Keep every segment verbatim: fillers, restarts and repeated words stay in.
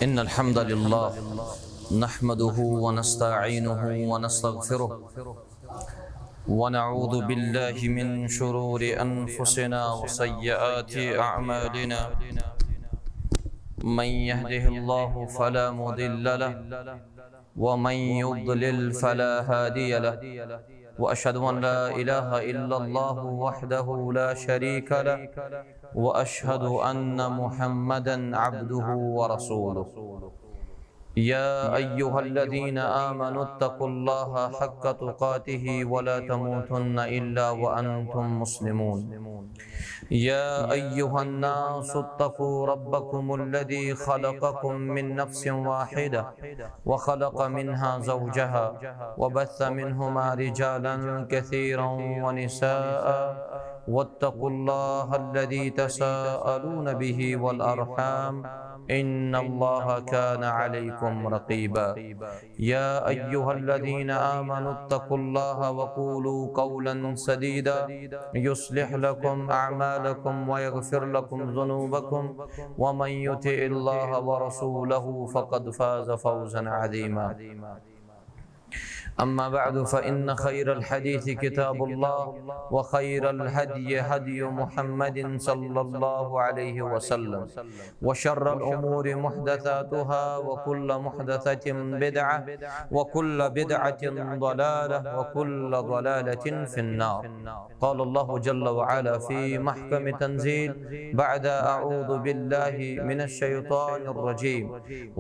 إن الحمد لله نحمده ونستعينه ونستغفره، ونعوذ بالله من شرور أنفسنا وسيئات أعمالنا. من يهده الله فلا مضل له، ومن يضلل فلا هادي له. وأشهد أن لا إله إلا الله وحده لا شريك له، وأشهد أن محمدا عبده ورسوله. يا أيها الذين آمنوا اتقوا الله حق تقاته ولا تموتن إلا وأنتم مسلمون. يا أيها الناس اتقوا ربكم الذي خلقكم من نفس واحدة وخلق منها زوجها وبث منهما رجالا كثيرا ونساء واتقوا الله الذي تساءلون به والأرحام إن الله كان عليكم رقيبا. يا أيها الذين آمنوا اتقوا الله وقولوا قولا سديدا يصلح لكم أعمالكم ويغفر لكم ذنوبكم ومن يطع الله ورسوله فقد فاز فوزا عظيما. أما بعد، فإن خير الحديث كتاب الله، وخير الهدي هدي محمد صلى الله عليه وسلم، وشر الأمور محدثاتها، وكل محدثة بدعة، وكل بدعة ضلالة، وكل ضلالة في النار. قال الله جل وعلا في محكم تنزيل بعد أعوذ بالله من الشيطان الرجيم: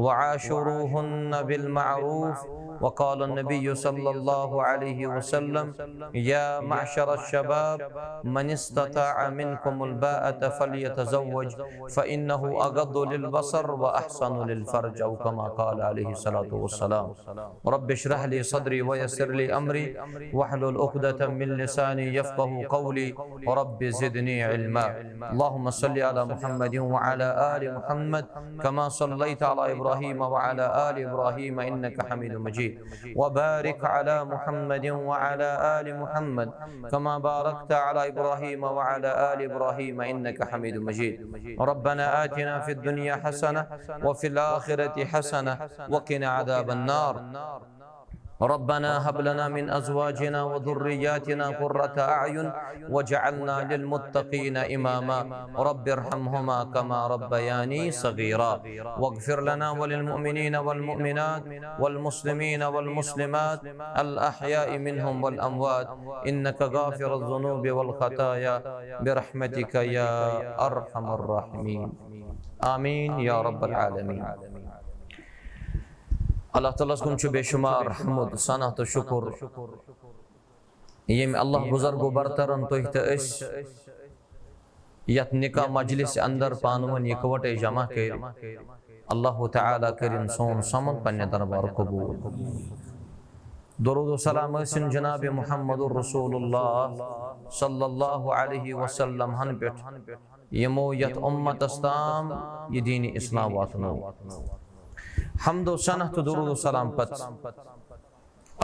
وعاشروهن بالمعروف. وقال النبي صلى الله عليه وسلم: يا معشر الشباب، من استطاع منكم الباءة فليتزوج، فإنه أغض للبصر وأحصن للفرج، أو كما قال عليه الصلاة والسلام. رب اشرح لي صدري ويسر لي أمري واحلل عقدة من لساني يفقه قولي. رب زدني علما. اللهم صل على محمد وعلى آل محمد كما صليت على إبراهيم وعلى آل إبراهيم إنك حميد مجيد. وبارك على محمد وعلى آل محمد كما باركت على إبراهيم وعلى آل إبراهيم إنك حميد مجيد. ربنا آتنا في الدنيا حسنة وفي الآخرة حسنة وقنا عذاب النار. ربنا هب لنا من أزواجنا وذرياتنا قرة أعين واجعلنا للمتقين إماما. رب ارحمهما كما ربياني صغيرا. واغفر لنا وللمؤمنين والمؤمنات والمسلمين والمسلمات الأحياء منهم والأموات إنك غافر الذنوب والخطايا برحمتك يا أرحم الراحمين. آمين يا رب العالمين. اللہ تعالیٰ ہس کُن چھُ بے شمار حمد، ثنا تہٕ شُکر، ییٚمۍ اللہ بزرگ و برترن تُہۍ تہٕ أسۍ یتھ نکاح مجلس اندر پانہٕ ؤنۍ یکوٹے جمع کٔرۍ۔ اللہ تعالیٰ کٔرِن سون سمن پننہِ دربار قبول۔ درود و سلام ٲسِن جناب محمد رسول اللہ صلی اللہ علیہ وسلم ہن پٮ۪ٹھ، یِمو یتھ امتس تام یہِ دین اسلام واتنو۔ حمد و ثنا تہٕ درود و سلام پتہٕ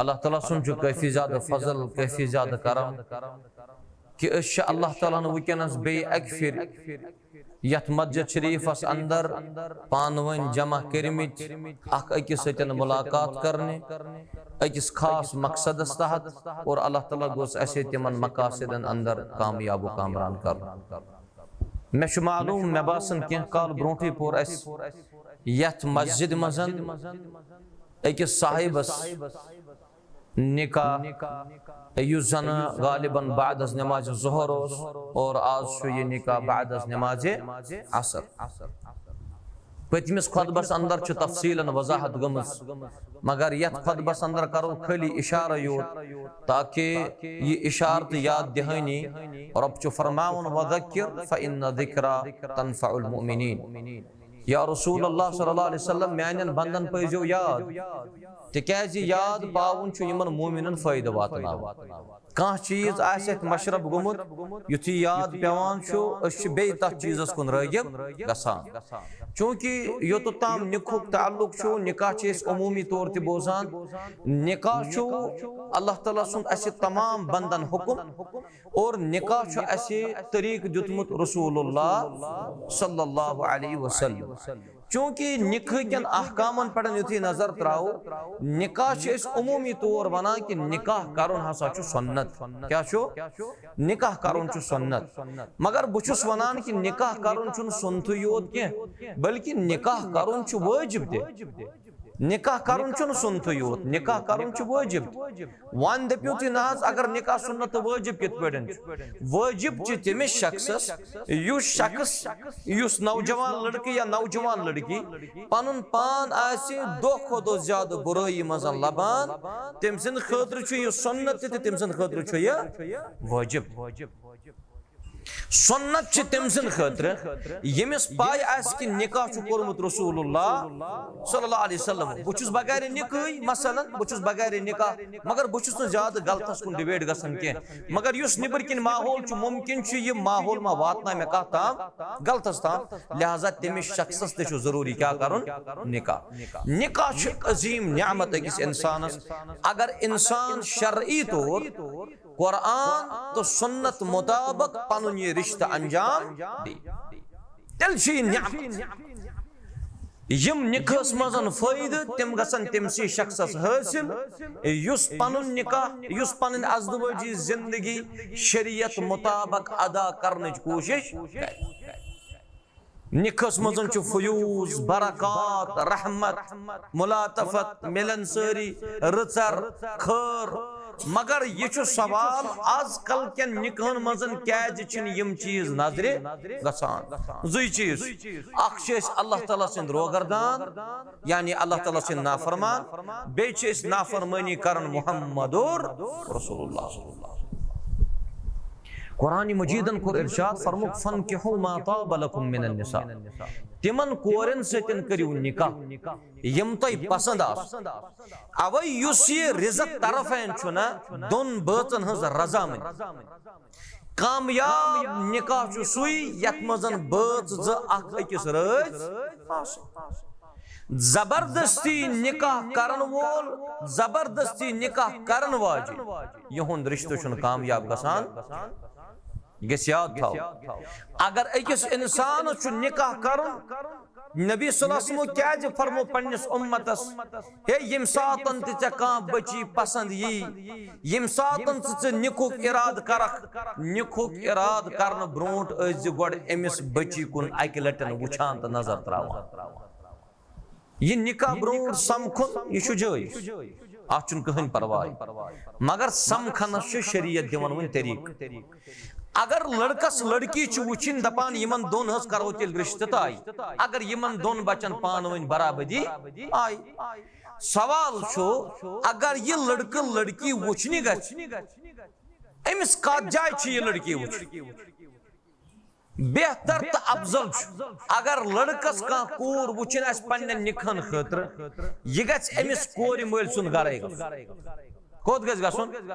اللہ تعالیٰ سُنٛد چھُ کٲفی زیادٕ فضل، کٲفی زیادٕ کرم کہِ أسۍ چھِ اللہ تعالیٰ ہن وٕنکیٚنس بیٚیہِ اکہِ پھِرِ یتھ مسجد شریفس اندر پانہٕ ؤنۍ جمع کٔرمٕتۍ، اکھ أکِس سۭتۍ ملاقات کرنہِ، أکِس خاص مقصدس تحت، اور اللہ تعالیٰ گوٚژھ اسہِ تِمن مقاصدن اندر کامیاب و کامران کرُن۔ مےٚ چھُ معلوم، مےٚ باسان کینٛہہ کال برونٛٹھٕے پوٚر اسہِ یتھ مسجد منٛز أکِس صاحبس نکاح، یُس زن غالباً بعد از نماز ظہر اوس، اور آز چھُ یہِ نکاح بعد از نماز عصر۔ پٔتمِس خطبس اندر چھِ تفصیلاً وضاحت گٔمٕژ، مگر یتھ خطبس اندر کرو خٲلی اشارٕ یوت، تاکہ یہِ اشارٕ تہٕ یاد دہٲنی۔ رب چھُ فرماوان: وذکر فإن الذکری تنفع المؤمنین۔ یا رسول اللہ صلی اللہ علیہ وسلم، میانٮ۪ن بندن پٲیزیو یاد، تِکیازِ یاد پاوُن چھُ یِمن مومنن فٲیدٕ واتناوان۔ کانٛہہ چیٖز آسہِ اَتھ مشرب گوٚمُت، یُتھُے یاد پٮ۪وان چھُ، أسۍ چھِ بیٚیہِ تَتھ چیٖزَس کُن رٲغب گژھان۔ چوٗنٛکہِ یوٚتَتھ تام نِکاحُک تعلق چھُ، نِکاح چھِ أسۍ عموٗمی طور تہِ بوزان۔ نِکاح چھُ اللہ تعالیٰ سُنٛد اَسہِ تمام بنٛدَن حُکُم، اور نِکاح چھُ اَسہِ طریٖقہٕ دیُتمُت رسول اللہ صلی اللہ علیہ وسلم۔ چونکہ نکاح کٮ۪ن احکامن پٮ۪ٹھ یُتھُے نظر تراوو، نکاح چھِ أسۍ عموٗمی طور ونان کہِ نکاح کرُن ہسا چھُ سنت۔ کیٛاہ چھُ؟ نکاح کرُن چھُ سنت۔ مگر بہٕ چھُس ونان کہِ نکاح کرُن چھُنہٕ سنتھٕے یوت کینٛہہ، بلکہِ نکاح کرُن چھُ وٲجب تہِ۔ نکاح کرُن چھُنہٕ سنتھٕے یوت، نکاح کرُن چھُ وٲجب تہِ۔ وۄنۍ دٔپِو تُہۍ، نہ حظ، اگر نکاح سنت تہٕ وٲجب کِتھ پٲٹھۍ چھُ؟ وٲجب چھُ تٔمِس شخصس، یُس شخص، یُس نوجوان لڑکہٕ یا نوجوان لڑکی پنُن پان آسہِ دۄہ کھۄتہٕ دۄہ زیادٕ بُرٲیی منٛز لبان، تٔمۍ سٕنٛدِ خٲطرٕ چھُ یہِ سنت تہِ تہٕ تٔمۍ سٕنٛدِ خٲطرٕ چھُ یہِ وٲجب۔ سنت چھِ تٔمۍ سٕنٛدِ خٲطرٕ، ییٚمِس پاے آسہِ کہِ نکاح چھُ کوٚرمُت رسول اللہ صلی اللہ علیہ وسلم۔ بہٕ چھُس بغیر نکاحٕے، مثلاً، بہٕ چھُس بغیر نکاح، مگر بہٕ چھُس نہٕ زیادٕ غلطس کُن ڈیویٹ گژھان کینٛہہ۔ مگر یُس نیٚبٕرۍ کِنۍ ماحول چھُ، مُمکِن چھُ یہِ ماحول ما واتناو مےٚ کانٛہہ تام غلطس تام، لہذا تٔمِس شخصس تہِ چھُ ضروٗری کیٛاہ کرُن؟ نکاح۔ نکاح چھُ عظیٖم نعمت أکِس انسانس۔ اگر انسان شرعی طور قرآن تہٕ سنت مطابق پنُن یہِ رشتہٕ انجام دی، تیٚلہِ چھُ یہِ نعمت۔ یِم نکاحس منٛز فٲیدٕ، تِم گژھن تٔمسٕے شخصس حٲصِل، یُس پنُن نکاح، یُس پنٕنۍ ازدوٲجی زندگی شریعت مطابق ادا کرنٕچ کوٗشش کرِ۔ نکاحس منٛز چھُ فیوض، برکات، رحمت، ملاطفت، ملن سٲری، رٕژر، خٲر۔ مگر یہِ چھُ سوال، از کل کٮ۪ن نکاحن منٛز کیازِ چھِنہٕ یِم چیٖز نظرِ گژھان؟ زٕے چیٖز۔ اکھ چھِ أسۍ اللہ تعالیٰ سٕنٛدۍ روگردان، یعنی اللہ تعالیٰ سٕنٛدۍ نافرمان، بیٚیہِ چھِ أسۍ نافرمٲنی کران محمد رسول اللہ۔ قرآن مجیدن کوٚر ارشاد، فرمووُکھ، "فانکحوا ما طاب لکم من النساء"۔ تِمن کورٮ۪ن سۭتۍ کٔرِو نکاح، یِم تۄہہِ پسند آسن۔ اوے یُس یہِ رزق طرفین چھُنہ، دۄن بٲژن ہٕنٛز رضامندی۔ کامیاب نکاح چھُ سُے یتھ منٛز بٲژ زٕ اکھ أکِس رٲضۍ آسن۔ زبردستی نکاح کرن وول، زبردستی نکاح کرن واجِنۍ، یِہُنٛد رشتہٕ چھُنہٕ کامیاب گژھان۔ یہِ گژھِ یاد تھاوُن۔ اگر أکِس انسانس چھُ نکاح کرُن، نبی صلی اللہ علیہ وسلمو کیازِ فرمو پننِس امتس، ہے، ییٚمہِ ساتن تہِ ژےٚ کانٛہہ بچی پسند یی، ییٚمہِ ساتن ژٕ ژٕ نکاحُک ارادٕ کرکھ، نکاحُک ارادٕ کرنہٕ برونٹھ ٲسۍ زِ گۄڈٕ أمِس بچی کُن اکہِ لٹہِ وٕچھان تہٕ نظر تراوان۔ یہِ نکاح برونٹھ سمکھُن، یہِ چھُ جٲیز، اتھ چھُنہٕ کٕہٕنۍ پرواے۔ مگر سمکھنس چھُ شریعت دِوان وۄنۍ طریقہٕ۔ اگر لڑکس لڑکی چھِ وٕچھِنۍ، دپان، یِمن دۄن ہٕنٛز کرو تیٚلہِ رشتہٕ طے، اگر یِمن دۄن بچن پانہٕ ؤنۍ برابری آیہِ۔ سوال چھُ، اگر یہِ لڑکہٕ لڑکی وٕچھنہِ گژھِ، أمِس کتھ جایہِ چھِ یہِ لڑکی وٕچھُن؟ بہتر تہٕ افضل چھُ، اگر لڑکس کانٛہہ کوٗر وٕچھِنۍ آسہِ پننٮ۪ن نکاحن خٲطرٕ، یہِ گژھِ أمِس کورِ مٲلۍ سُنٛد گرے گژھُن۔ کوٚت گژھِ گژھُن؟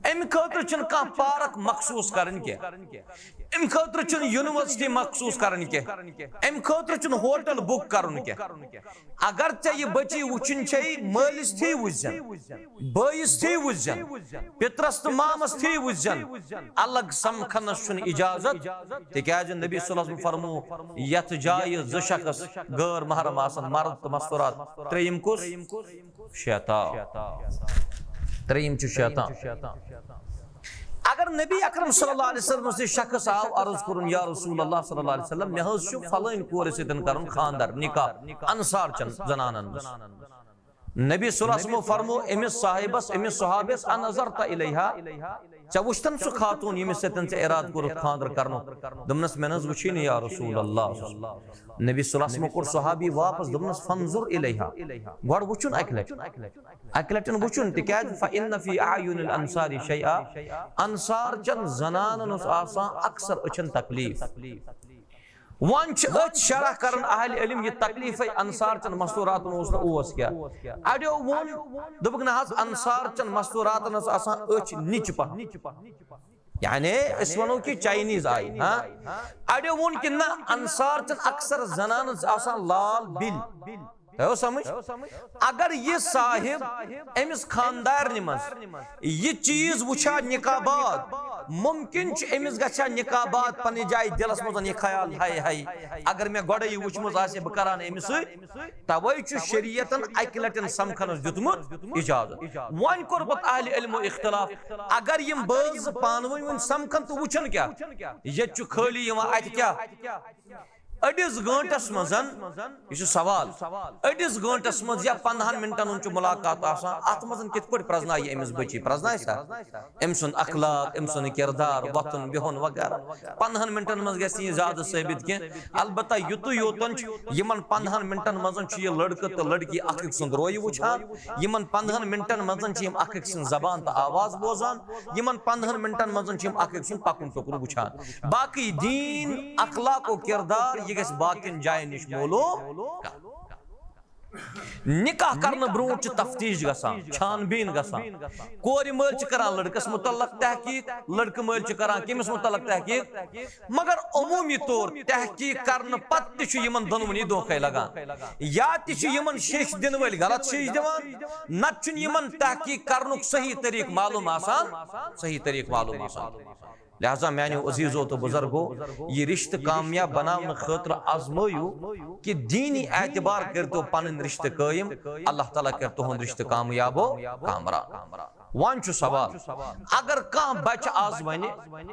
امہِ خٲطرٕ چھُنہٕ کانٛہہ پارک مخصوٗص کرٕنۍ کینٛہہ، امہِ خٲطرٕ چھُنہٕ یونیورسٹی مخصوٗص کرٕنۍ کینٛہہ، امہِ خٲطرٕ چھُنہٕ ہوٹل بُک کرُن کینٛہہ۔ اگر ژےٚ یہِ بٔچی وٕچھِنۍ چھے، مٲلِس تھی وٕچھزٮ۪ن، بٲیِس تھی وٕچھزٮ۪ن، پِترس تہٕ مامس تھی وٕچھزٮ۪ن، الگ سمکھنس چھُنہٕ اجازت، تِکیازِ نبی صلی اللہ علیہ وسلم فرمو، یتھ جایہِ زٕ شخص غٲر محرم آسن، مرد تہٕ مستورات، ترٛیٚیِم کُس؟ شیطان۔ ترٛیٚیِم چھُ شیطان۔ اگر نبی اکرم صلی اللہ علیہ وسلم سۭتۍ شخص آو عرض کوٚرُن، یا رسول اللہ صلی اللہ علیہ وسلم، مےٚ حظ چھُ فلٲنۍ کورِ سۭتۍ کرُن خاندر، نکاح، انصار چٮ۪ن زنانن منٛز۔ نبی صلی اللہ علیہ وسلمو فرمو أمِس صاحبس، أمِس صحابیس، "انظرت الیہا؟" ژےٚ وُچھتن سُہ خاتون، ییٚمِس سۭتۍ ژےٚ ارادٕ کوٚرُتھ خاندر کرنُک؟ دوٚپنس، "مےٚ نہ حظ وُچھے نہٕ یا رسول اللہ۔" نبی صلی اللہ علیہ وسلمو کوٚر صحابی واپس، دوٚپنس، "فانظر الیہا، گۄڈٕ وُچھُن اکہِ لٹہِ، اکہِ لٹہِ وُچھُن، تِکیازِ فإن فی اعین الانصار شیئا، انصار چٮ۪ن زنانن اوس آسان اکثر أچھن تکلیف۔" وۄنۍ چھِ أتھۍ شرح کران اہل علم، یہِ تکلیفے انصار چٮ۪ن مستوراتن اوس نہٕ، اوس کیٛاہ؟ اڑیو ووٚن، دوٚپُکھ، نہ حظ، انصار چٮ۪ن مستوراتن ٲس آسان أچھ نِچہِ پہن۔ یعنی أسۍ ونو کہِ چاینیز آیہِ، ہاں؟ اڑیو ووٚن کہِ نہ، انصار چٮ۪ن اکثر زنانن ٲس آسان لال بِل۔ تۄہہِ آو سمجھ؟ اگر یہِ صاحب أمِس خاندارنہِ منٛز یہِ چیٖز وٕچھِ ہا نکاح بعد، ممکن چھُ أمِس گژھِ ہا نکاح بعد پننہِ جایہِ دِلس منٛز یہِ خیال، ہاے ہاے، اگر مےٚ گۄڈے یہِ وٕچھمٕژ آسہِ ہے، بہٕ کران أمِس سۭتۍ۔ توے چھُ شریعتن اکہِ لٹہِ سمکھنس دیُتمُت اجازت۔ وۄنۍ کوٚر پتہٕ اہلِ علمو اختلاف، اگر یِم بٲژ زٕ پانہٕ ؤنۍ وۄنۍ سمکھن تہٕ وٕچھن کیٛاہ؟ ییٚتہِ چھُ خٲلی یِوان اتہِ کیٛاہ؟ أڑِس گٲنٹس منٛز، یہِ چھُ سوال، أڑِس گٲنٹس منٛز یا پندہن منٹن ہُنٛد چھُ ملاقات آسان، اتھ منٛز کِتھ پٲٹھۍ پرزنایہِ أمِس بچی؟ پرزنایہِ سا؟ أمۍ سُنٛد اخلاق، أمۍ سُنٛد کردار، وۄتھُن بِہُن وغیرہ۔ پندہن منٹن منٛز گژھِ نہٕ یہِ زیادٕ ثٲبت کینٛہہ۔ البتہ یُتُے یوتن چھُ، یِمن پندہن منٹن منٛز چھُ یہِ لڑکہٕ تہٕ لڑکی اکھ أکۍ سُنٛد رویہِ وٕچھان، یِمن پندہن منٹن منٛز چھِ یِم اکھ أکۍ سٕنٛز زبان تہٕ آواز بوزان، یِمن پندہن منٹن منٛز چھِ یِم اکھ أکۍ سُنٛد پکُن پکُن وٕچھان۔ باقٕے دیٖن، اخلاق و کردار، یہِ گژھِ باقین جاین نِش معلوم۔ نکاح کرنہٕ برونٛٹھ چھِ تفتیش گژھان، چھان بیٖن گژھان۔ کورِ مٲلۍ چھِ کران لڑکس متعلق تحقیق، لڑکہٕ مٲلۍ چھِ کران کٔمِس متعلق تحقیق؟ مگر عموٗمی طور تحقیق کرنہٕ پتہٕ تہِ چھُ یِمن دۄنوٕنی دھوکے لگان، یا تہِ چھِ یِمن شیٚش دِنہٕ وٲلۍ غلط شیٚش دِوان، نتہٕ چھُنہٕ یِمن تحقیق کرنُک صحیح طریقہٕ معلوم آسان، صحیح طریقہٕ معلوم آسان۔ لہذا میانیو عزیزو تہٕ بزرگو، یہِ رشتہٕ کامیاب بناونہٕ خٲطرٕ آزمٲیِو کہ دینی اعتبار کٔرتو پنٕنۍ رشتہٕ قٲیِم، اللہ تعالیٰ کرِ تُہُنٛد رشتہٕ کامیاب و کامران۔ وۄنۍ چھُ سوال، اگر کانٛہہ بچہٕ آز ونہِ،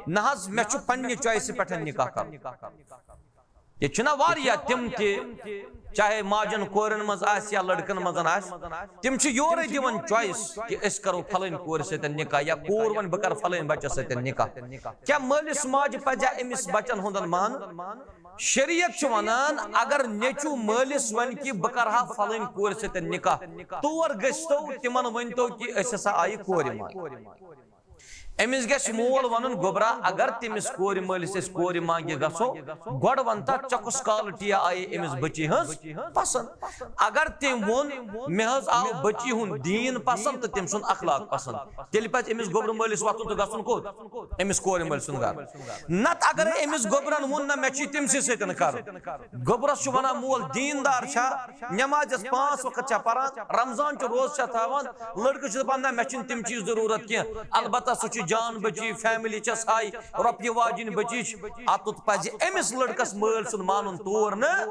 نہ حظ، مےٚ چھُ پننہِ choice پٮ۪ٹھ نکاح کرُن۔ ییٚتہِ چھِنہ واریاہ تِم تہِ، چاہے ماجن کورٮ۪ن منٛز آسہِ یا لڑکن منٛز آسہِ، تِم چھِ یورے دِوان choice کہ أسۍ کرو پھلٲنۍ کورِ سۭتۍ نکاح یا کوٗر ونہِ بہٕ کرٕ پھلٲنۍ بچس سۭتۍ نکاح۔ کیٛاہ مٲلِس ماجہِ پزِ أمِس بچن ہُنٛدن مانُن؟ شریعت چھُ ونان، اگر نیٚچو مٲلِس ونہِ کہِ بہٕ کرٕ ہا پھلٲنۍ کورِ سۭتۍ نکاح، تور گٔژھتو تِمن ؤنۍتو کہِ أسۍ ہسا آیہِ کورِ مانٛگہِ۔ أمِس گژھِ مول ونُن، گوٚبرا، اگر تٔمِس کورِ مٲلِس أسۍ کورِ مانٛگہِ گژھو، گۄڈٕ ون تہ ژےٚ کُس quality آیہِ أمِس بچی ہٕنٛز پسند۔ اگر تٔمۍ ووٚن، مےٚ حظ آو بچی ہُنٛد دیٖن پسند تہٕ تٔمۍ سُنٛد اخلاق پسند، تیٚلہِ پزِ أمِس گوٚبرٕ مٲلِس وۄتھُن تہٕ گژھُن کوٚت؟ أمِس کورِ مٲلۍ سُنٛد گرٕ۔ نتہٕ اگر أمِس گوٚبرن ووٚن، نہ، مےٚ چھُے تٔمسٕے سۭتۍ کرُن، گوٚبرس چھُ ونان، مول دیٖندار چھا، نمازس پانٛژھ وقت چھا پران، رمضان چہِ روزٕ چھا تھاوان، لڑکہٕ چھُ دپان، نہ، مےٚ چھِنہٕ تِم چیٖز ضروٗرت کینٛہہ، البتہ سُہ چھُ جان بچی، family چھس ہاے، رۄپیہِ واجِنۍ بچی چھِ۔ اتُتھ پزِ أمِس لڑکس مٲلۍ سُنٛد مانُن، تور نہٕ،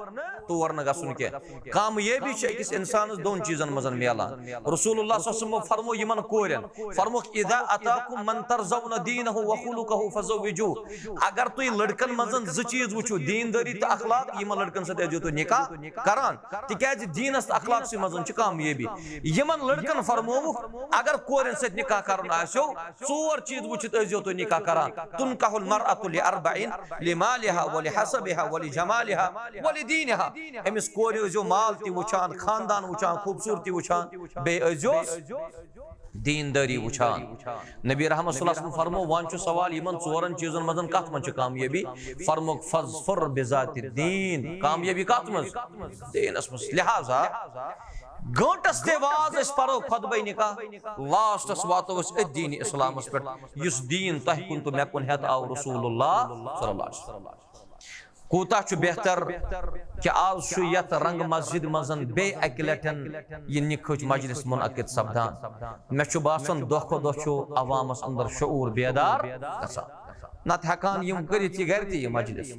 تور نہٕ گژھُن کینٛہہ۔ کامیٲبی چھِ أکِس انسانس دۄن چیٖزن منٛز میلان۔ رسول اللہ صلی اللہ علیہ وسلمو فرمو یِمن کورٮ۪ن، فرموکھ، اذا اتاکم من ترضون دینہ و خلقہ فزوجوہ۔ اگر تُہۍ لڑکن منٛز زٕ چیٖز وٕچھِو، دیٖندٲری تہٕ اخلاق، یِمن لڑکن سۭتۍ ٲسۍزیو تُہۍ نکاح کران، تِکیازِ دیٖنس تہٕ اخلاقسٕے منٛز چھِ کامیٲبی۔ یِمن لڑکن فرمووُکھ، اگر کورٮ۪ن سۭتۍ نکاح کرُن آسیو، ژور چیٖز وٕچھِتھ ٲسۍزیو تُہۍ نکاح کران۔ تنکح المرأة لأربع، لمالها ولحسبها ولجمالها ولدينها۔ أمِس کورِ ٲسۍزیو مال تہِ وٕچھان، خاندان وٕچھان، خوٗبصوٗرتی وٕچھان، بیٚیہِ ٲسۍزیوس دیٖندٲری وٕچھان۔ نبی رحمت صلی اللہ علیہ وسلم فرمو، وۄنۍ چھُ سوال، یِمن ژورن چیٖزن منٛز کتھ منٛز چھِ کامیٲبی؟ فرموکھ، فاظفر بذات الدین۔ کامیٲبی کتھ منٛز؟ دیٖنس منٛز۔ لہذا گٲنٹس تہِ واز أسۍ پرو خطبہ نکاح، last واتو أسۍ أتھۍ دیٖنِ اسلامس پٮ۪ٹھ، یُس دیٖن تۄہہِ کُن تہٕ مےٚ کُن ہٮ۪تھ آو رسول اللہ صلی اللہ علیہ وسلم۔ کوٗتاہ چھُ بہتر کہِ آز چھُ یتھ رنگ مسجد منٛز بیٚیہِ اکہِ لٹٮ۪ن یہِ نِکہٕچ مجلس منعقد سپدان۔ مےٚ چھُ باسان، دۄہ کھۄتہٕ دۄہ چھُ عوامس اندر شعوٗر بیدار گژھان۔ نتہٕ ہٮ۪کان یِم کٔرِتھ یہِ گرِ تہِ، یہِ مجلس۔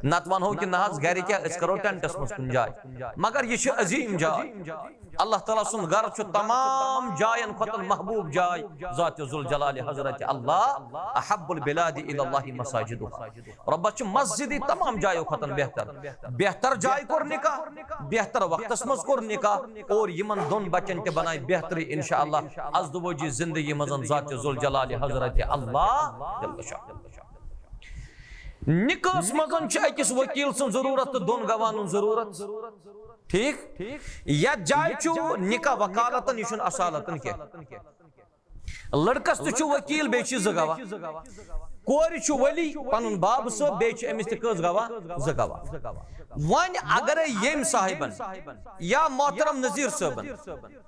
نتہٕ ونہو کہِ نہ حظ، گرِ کیٛاہ، أسۍ کرو ٹینٹس منٛز کُنہِ جایہِ۔ مگر یہِ چھِ عظیٖم جاے۔ اللہ تعالیٰ سُنٛد گرٕ چھُ تمام جاین کھۄتہٕ محبوب جاے۔ ذات ذوالجلال حضرت اللہ، احب البلاد الی اللہ مساجدہ۔ رۄبس چھِ مسجدٕے تمام جایو کھۄتہٕ بہتر۔ بہتر جایہِ کوٚر نکاح، بہتر وقتس منٛز کوٚر نکاح، اور یِمن دۄن بچن تہِ بنایہِ بہترٕے انشاءاللہ ازدواجی زندگی منٛز ذات ذوالجلال حضرت اللہ جل شانہ۔ نکاحس منٛز چھِ أکِس وکیل سٕنٛز ضروٗرت تہٕ دۄن گواہن ہٕنٛز ضروٗرت۔ ٹھیٖک؟ یتھ جایہِ چھُ نکاح وکالتن، یہِ چھُنہٕ اصالتن کینٛہہ۔ لڑکس تہِ چھُ وکیل، بیٚیہِ چھِ زٕ گواہ۔ کورِ چھُ ولی، پنُن باب صٲب، بیٚیہِ چھِ أمِس تہِ کٔژ گواہ؟ زٕ گواہ۔ وۄنۍ اگرے ییٚمۍ صاحبن یا محترم نذیر صٲبن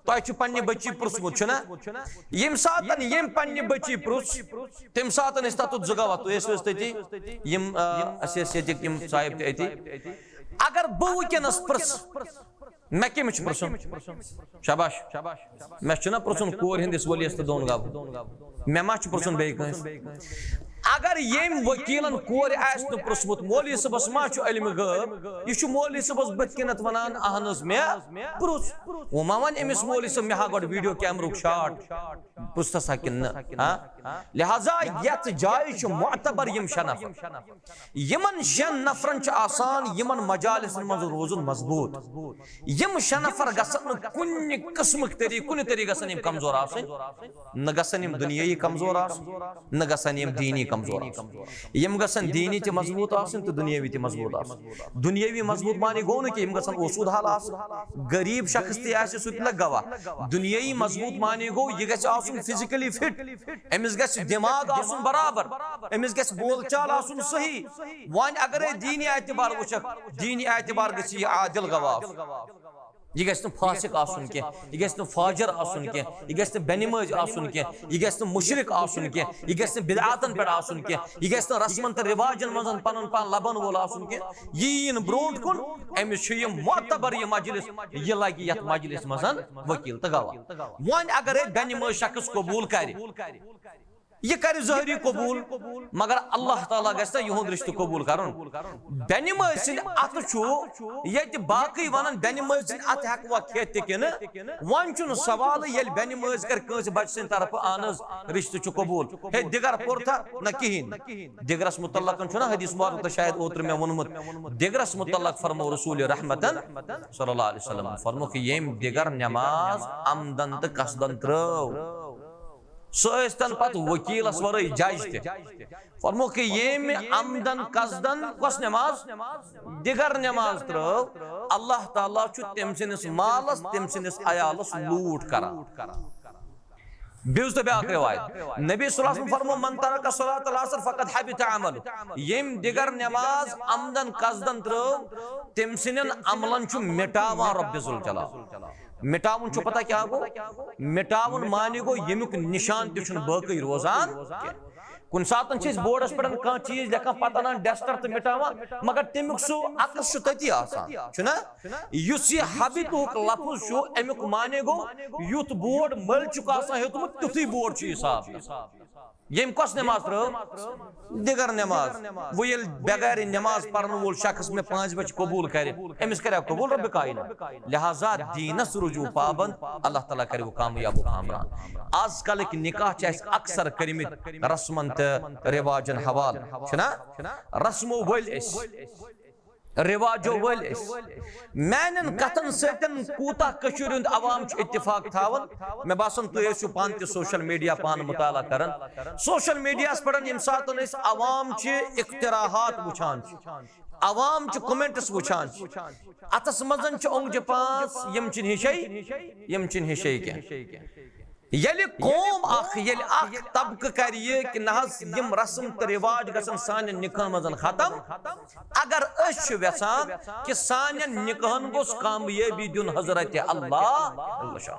تۄہہِ چھُ پننہِ بچی پرٛژھمُت، چھُنہ؟ ییٚمہِ ساتن ییٚمۍ پننہِ بچی پرٛژھ، تمہِ ساتن ٲسۍ تتُتھ زٕ گواہ، تُہۍ ٲسِو حظ تٔتی، یِم، آ، اسہِ ٲسۍ ییٚتِکۍ یِم صاحب تہِ أتی۔ اگر بہٕ وٕنکیٚنس پرٛژھٕ، مےٚ کٔمِس چھُ پرٛژھُن؟ شاباش۔ مےٚ چھُنہ پرٛژھُن کورِ ہٕنٛدِس ؤلِیَس تہٕ دۄن گواہن؟ مےٚ ما چھُ پرٛژھُن بیٚیہِ کٲنٛسہِ؟ اگر ییٚمۍ ؤکیٖلن کورِ آسہِ نہٕ پرٛژھمُت، مولوی صٲبس ما چھُ علمِ غٲب؟ یہِ چھُ مولوی صٲبس بٕتھِ کِنٮ۪تھ ونان، اہن حظ، مےٚ پرٛژھ۔ وۄنۍ ما ونہِ أمِس مولوی صٲب، مےٚ ہا گۄڈٕ ویڈیو کیمرُک شاٹ، پرٛژھتس ہا کِنہٕ نہٕ؟ ہاں؟ لہذا یتھ جایہِ چھُ معتبر یِم شےٚ نفر۔ یِمن شٮ۪ن نفرن چھُ آسان یِمن مجالسن منٛز روزُن مضبوط۔ یِم شےٚ نفر گژھن نہٕ کُنہِ قٕسمٕکۍ طریقہٕ، کُنہِ طریقہٕ گژھن یِم کمزور آسٕنۍ۔ نہ گژھن یِم دُنیٲیی کمزور آسٕنۍ، نہ گژھن یِم دیٖنی کمزور آسٕنۍ۔ یِم گژھن دیٖنی تہِ مضبوط آسٕنۍ تہٕ دُنیٲوی تہِ مضبوط آسٕنۍ۔ دُنیٲوی مضبوط معنی گوٚو نہٕ کہِ یِم گژھن اوسوٗد حال آسٕنۍ۔ غریٖب شخص تہِ آسہِ، سُہ تہِ لگہِ گواہ۔ دُنیٲیی مضبوط معنی گوٚو، یہِ گژھِ آسُن physically fit، أمِس گژھِ دٮ۪ماغ آسُن برابر، أمِس گژھِ بول چال آسُن صحیح۔ وۄنۍ اگرے دیٖنی اعتبار وٕچھکھ، دیٖنی اعتبار گژھِ یہِ عادل گواہ آسُن۔ یہِ گژھِ نہٕ فاسق آسُن کینٛہہ، یہِ گژھِ نہٕ فاجر آسُن کینٛہہ، یہِ گژھِ نہٕ بے نمٲز آسُن کینٛہہ، یہِ گژھِ نہٕ مُشرِک آسُن کینٛہہ، یہِ گژھِ نہٕ بدعاتن پٮ۪ٹھ آسُن کینٛہہ، یہِ گژھِ نہٕ رسمن تہٕ رِواجن منٛز پنُن پان لبن وول آسُن کینٛہہ۔ یہِ یی نہٕ برونٛٹھ کُن، أمِس چھُ یہِ معتبر یہِ مجلس، یہِ لگہِ یتھ مجلس منٛز وکیل تہٕ گواہ۔ وۄنۍ اگرے بے نمٲز شخص قبول کرِ، یہِ کرِ ظٲہری قبول، مگر اللہ تعالیٰ گژھِ نہ یِہُنٛد رشتہٕ قبول کرُن۔ بے نمٲزۍ سٕنٛدِ اتھٕ چھُ ییٚتہِ باقٕے ونان، بے نمٲزۍ سٕنٛدِ اتھٕ ہٮ۪کوا کھٮ۪تھ تہِ کِنہٕ؟ وۄنۍ چھُنہٕ سوالٕے، ییٚلہِ بے نمٲزۍ کرِ کٲنٛسہِ بچہِ سٕنٛدِ طرفہٕ، اہن حظ، رشتہٕ چھُ قبول۔ ہے، دِگر پوٚرتھا؟ نہ کِہیٖنۍ۔ دِگرس متعلق چھُنہ حدیث مبارک تہٕ شاید اوترٕ مےٚ ووٚنمُت، دِگرس متعلق فرمو رسول رحمتن صلی اللہ علیہ وسلم، فرموکھ، ییٚمۍ دِگر نماز عمدن تہٕ قصدن ترٲو، سُہ ٲسۍ تن پتہٕ وکیلس ورٲے جج تہِ۔ فرموکھ، ییٚمۍ عمدن قصدن کۄس نماز؟ دِگر نماز ترٲو، اللہ تعالیٰ چھُ تٔمۍ سٕنٛدِس مالس، تٔمۍ سٕنٛدِس عیالس لوٗٹھ کران۔ بیٚیہِ چھُ بیٛاکھ روایت، نبی صلی اللہ علیہ وسلم فرمو، من ترک صلاۃ العصر فقد حبط عملہ۔ ییٚمۍ دِگر نماز عمدن قصدن ترٲو، تٔمۍ سٕنٛدٮ۪ن عملن چھُ مٹاوان رب ذوالجلال۔ مٹاوُن چھُ پتہ کیٛاہ گوٚو؟ مٹاوُن معنی گوٚو ییٚمیُک نشان تہِ چھُنہٕ باقٕے روزان کینٛہہ۔ کُنہِ ساتہٕ چھِ أسۍ بورڈس پٮ۪ٹھ کانٛہہ چیٖز لیکھان، پتہٕ انان ڈسٹر تہٕ مٹاوان، مگر تمیُک سُہ عکس چھُ تٔتی آسان، چھُنہ؟ یُس یہِ حبطُک لفظ چھُ، امیُک معنی گوٚو یُتھ بورڈ مٔلۍ چھُکھ آسان ہیوٚتمُت، تیُتھُے بورڈ چھُ یہِ صاف گژھان۔ ییٚمۍ کۄس نماز ترٲو؟ دِگر نماز۔ وۄنۍ ییٚلہِ بغیر نماز پرن وول شخص مےٚ پانٛژِ بجہِ قبول کرِ، أمِس کرِ قبول رب کائنات؟ لہذا دیٖنس روٗزِو پابند، اللہ تعالیٰ کریو کامیاب و کامران۔ آز کلٕکۍ نکاح چھِ اَسہِ اکثر کٔرمٕتۍ رسمن تہٕ رواجن حوالہٕ، چھِنہ؟ رسمو ؤلۍ أسۍ، رواجو ؤلۍ أسۍ۔ میانٮ۪ن کتھن سۭتۍ کوٗتاہ کٔشیٖرِ ہُنٛد عوام چھُ اتفاق تھاوان؟ مےٚ باسان، تُہۍ ٲسِو پانہٕ تہِ سوشل میڈیا پانہٕ مطالعہ کران۔ سوشل میڈیاہس پٮ۪ٹھ ییٚمہِ ساتہٕ أسۍ عوام چہِ اقتراحات وٕچھان چھِ، عوام چہِ comments وٕچھان چھِ، اتھس منٛز چھِ اونٛگجہِ پانٛژھ، یِم چھِنہٕ ہِشے، یِم چھِنہٕ ہِشے کینٛہہ۔ ییٚلہِ قوم اکھ، ییٚلہِ اکھ طبقہٕ کرِ یہِ کہِ نہ حظ، یِم رسم تہٕ رواج گژھن سانٮ۪ن نکاحن منٛز ختم، اگر أسۍ چھِ یژھان کہِ سانٮ۪ن نکاحن گوٚژھ کامیٲبی دیُن حضرت اللہ، اللہ شاہ۔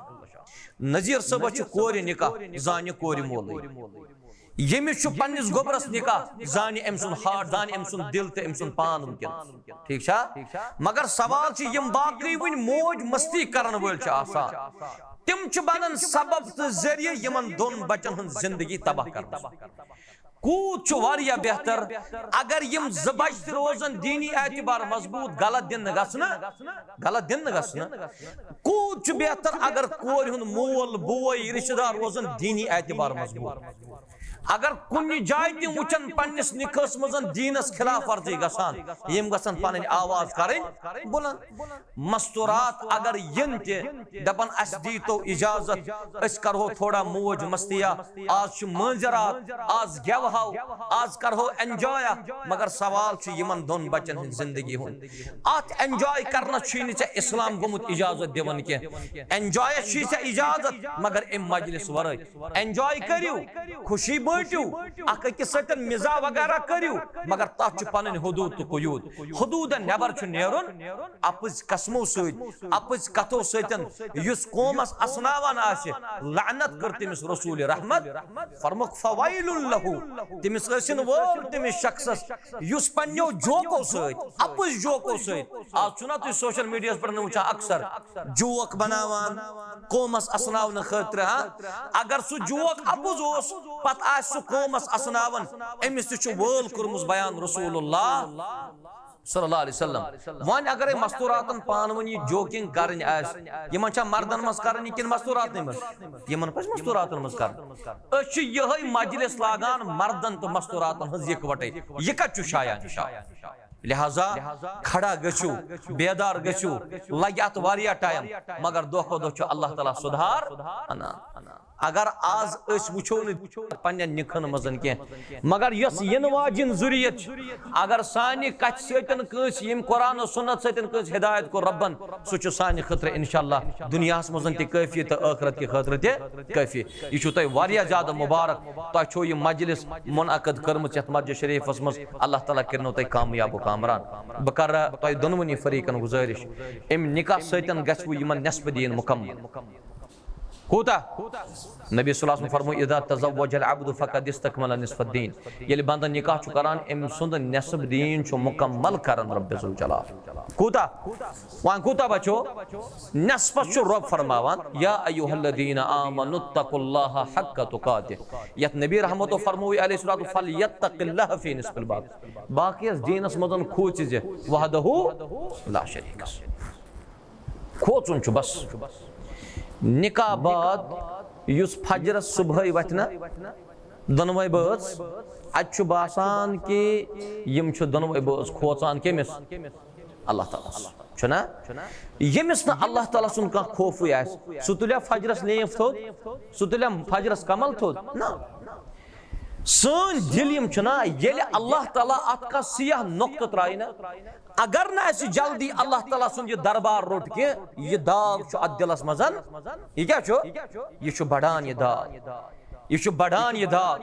نذیر صٲبس چھُ کورِ نکاح، زانہِ کورِ مولٕے۔ ییٚمِس چھُ پننِس گوٚبرس نکاح، زانہِ أمۍ سُنٛد heart، زانہِ أمۍ سُنٛد دل تہٕ أمۍ سُنٛد پان وٕنکیٚنس۔ ٹھیٖک چھا؟ مگر سوال چھُ، یِم باقٕے وٕنہِ موج مستی کرن وٲلۍ چھِ آسان، تِم چھِ بنان سبب تہٕ ذٔریعہٕ یِمن دۄن بچن ہٕنٛز زندگی تباہ کرنس۔ کوٗت چھُ واریاہ بہتر اگر یِم زٕ بچہٕ تہِ روزن دیٖنی اعتبار مضبوٗط، غلط دِنہٕ گژھنہٕ، غلط دِنہٕ گژھنہٕ۔ کوٗت چھُ بہتر اگر کورِ ہُنٛد مول، بوے، رشتہٕ دار روزن دیٖنی اعتبار مضبوٗط۔ اگر کُنہِ جایہِ تہِ وٕچھن پننِس نِکاحس منٛز دیٖنس خلاف ورزی گژھان، یِم گژھن پنٕنۍ آواز کرٕنۍ بلند۔ مستورات اگر یِن تہِ، دپن، اسہِ دیٖتو اجازت، أسۍ کرہو تھوڑا موج مستیا، آز چھُ مٲنزِ راتھ، آز گٮ۪وہو، آز کرہو enjoy۔ مگر سوال چھُ یِمن دۄن بچن ہٕنٛز زندگی ہُنٛد۔ اتھ enjoy کرنس چھُے نہٕ ژےٚ اسلام گوٚمُت اجازت دِوان کینٛہہ۔ Enjoyس چھُے ژےٚ اجازت، مگر امہِ مجلس ورٲے۔ Enjoy کٔرِو، خوشی بٲنٹِو، اکھ أکِس سۭتۍ مزاح وغیرہ کٔرِو، مگر تتھ چھُ پنٕنۍ حدوٗد تہٕ قیوٗد۔ حدوٗدن نٮ۪بر چھُ نیرُن۔ اپٕز قسمو سۭتۍ، اپٕز کتھو سۭتۍ یُس قومس اسناوان آسہِ، لعنت کٔر تٔمِس رسول رحمت۔ فرموکھ، فویل لہ، تٔمِس ٲسِن وٲل تٔمِس شخصس یُس پننیو جوکو سۭتۍ، اپٕز جوکو سۭتۍ، آز چھُنا تُہۍ سوشل میڈیاہس پٮ۪ٹھ وٕچھان اکثر، جوک بناوان قومس اسناونہٕ خٲطرٕ، ہا؟ اگر سُہ جوک اپُز اوس، پتہٕ آسہِ سُہ قومس اسناوان، أمِس تہِ چھُ وٲل کوٚرمُت بیان رسول اللہ صلی اللہ علیہ وسلم۔ وۄنۍ اگرے مستوراتن پانہٕ ؤنۍ یہِ جوکنگ کرٕنۍ آسہِ، یِمن چھا مردن منٛز کرٕنۍ یہِ کِنہٕ مستوراتنٕے منٛز؟ یِمن پزِ مستوراتن منٛز کرٕنۍ۔ أسۍ چھِ یِہے مجلس لاگان مردن تہٕ مستوراتن ہٕنٛز یکوٹے۔ یہِ کتہِ چھُ شایان؟ لہذا کھڑا گٔژھِو، بیدار گٔژھِو، لگہِ اتھ واریاہ ٹائم، مگر دۄہ کھۄتہٕ دۄہ چھُ اللہ تعالیٰ سُدھار انان۔ اگر آز أسۍ وٕچھو نہٕ پننٮ۪ن نِکھن منٛز کینٛہہ، مگر یۄس یِنہٕ واجِن ذُریت چھِ، اگر سانہِ کتھِ سۭتۍ کٲنٛسہِ، ییٚمۍ قرآن و سنت سۭتۍ کٲنٛسہِ ہدایت کوٚر ربن، سُہ چھُ سانہِ خٲطرٕ انشاءاللہ دُنیاہس منٛز تہِ کٲفی تہٕ ٲخرت کہِ خٲطرٕ تہِ کٲفی۔ یہِ چھُو تۄہہِ واریاہ زیادٕ مُبارک، تۄہہِ چھو یہِ مجلس منعقد کٔرمٕژ یتھ مسجد شریفس منٛز۔ اللہ تعالیٰ کٔرِنو تۄہہِ کامیاب و کامران۔ بہٕ کرٕ تۄہہِ دۄنوٕنی فریقن گزٲرش، امہِ نکاح سۭتۍ گژھِ وۄنۍ یِمن نصف دین مکمل۔ کوٗتاہ؟ نبی صلی اللہ علیہ وسلم فرمو، اذا تزوج العبد فقد استکمل نصف الدین۔ ییٚلہِ بندٕ نکاح چھُ کران، أمۍ سُنٛد نصف دین چھُ مکمل کران رب ذوالجلال۔ کوٗتاہ؟ وۄنۍ کوٗتاہ بچو؟ نصفس چھُ رب فرماوان، یا ایھا الذین آمنوا اتقوا اللہ حق تقاتہ۔ یتھ نبی رحمتو فرمووی علیہ الصلوۃ، فلیتق اللہ فی نصف الباقی۔ باقیس دینس منٛز کھوژِ زِ وحدہ لا شریک۔ کھوژُن چھُ بس۔ نکاح بعد یُس فجرس صبحٲے وتھِ نا دۄنوے بٲژ، اتہِ چھُ باسان کہِ یِم چھِ دۄنوے بٲژ کھوژان کٔمِس؟ اللہ تعالیٰ ہس۔ چھُنا؟ ییٚمِس نہٕ اللہ تعالیٰ سُنٛد کانٛہہ خوفٕے آسہِ، سُہ تُلیا فجرس لینف تھوٚد؟ سُہ تُلیا فجرس کمل تھوٚد؟ نہ۔ سٲنۍ دِل یِم چھِنا، ییٚلہِ اللہ تعالیٰ اتھ کانٛہہ سیاہ نۄقطہٕ ترایہِ نا، اگر نہٕ اسہِ جلدی اللہ تعالیٰ سُنٛد یہِ دربار روٚٹ کینٛہہ، یہِ داغ چھُ اتھ دِلس منٛز۔ یہِ کیٛاہ چھُ؟ یہِ چھُ بڑان یہِ داغ۔ یہِ چھُ بڑان یہِ داغ۔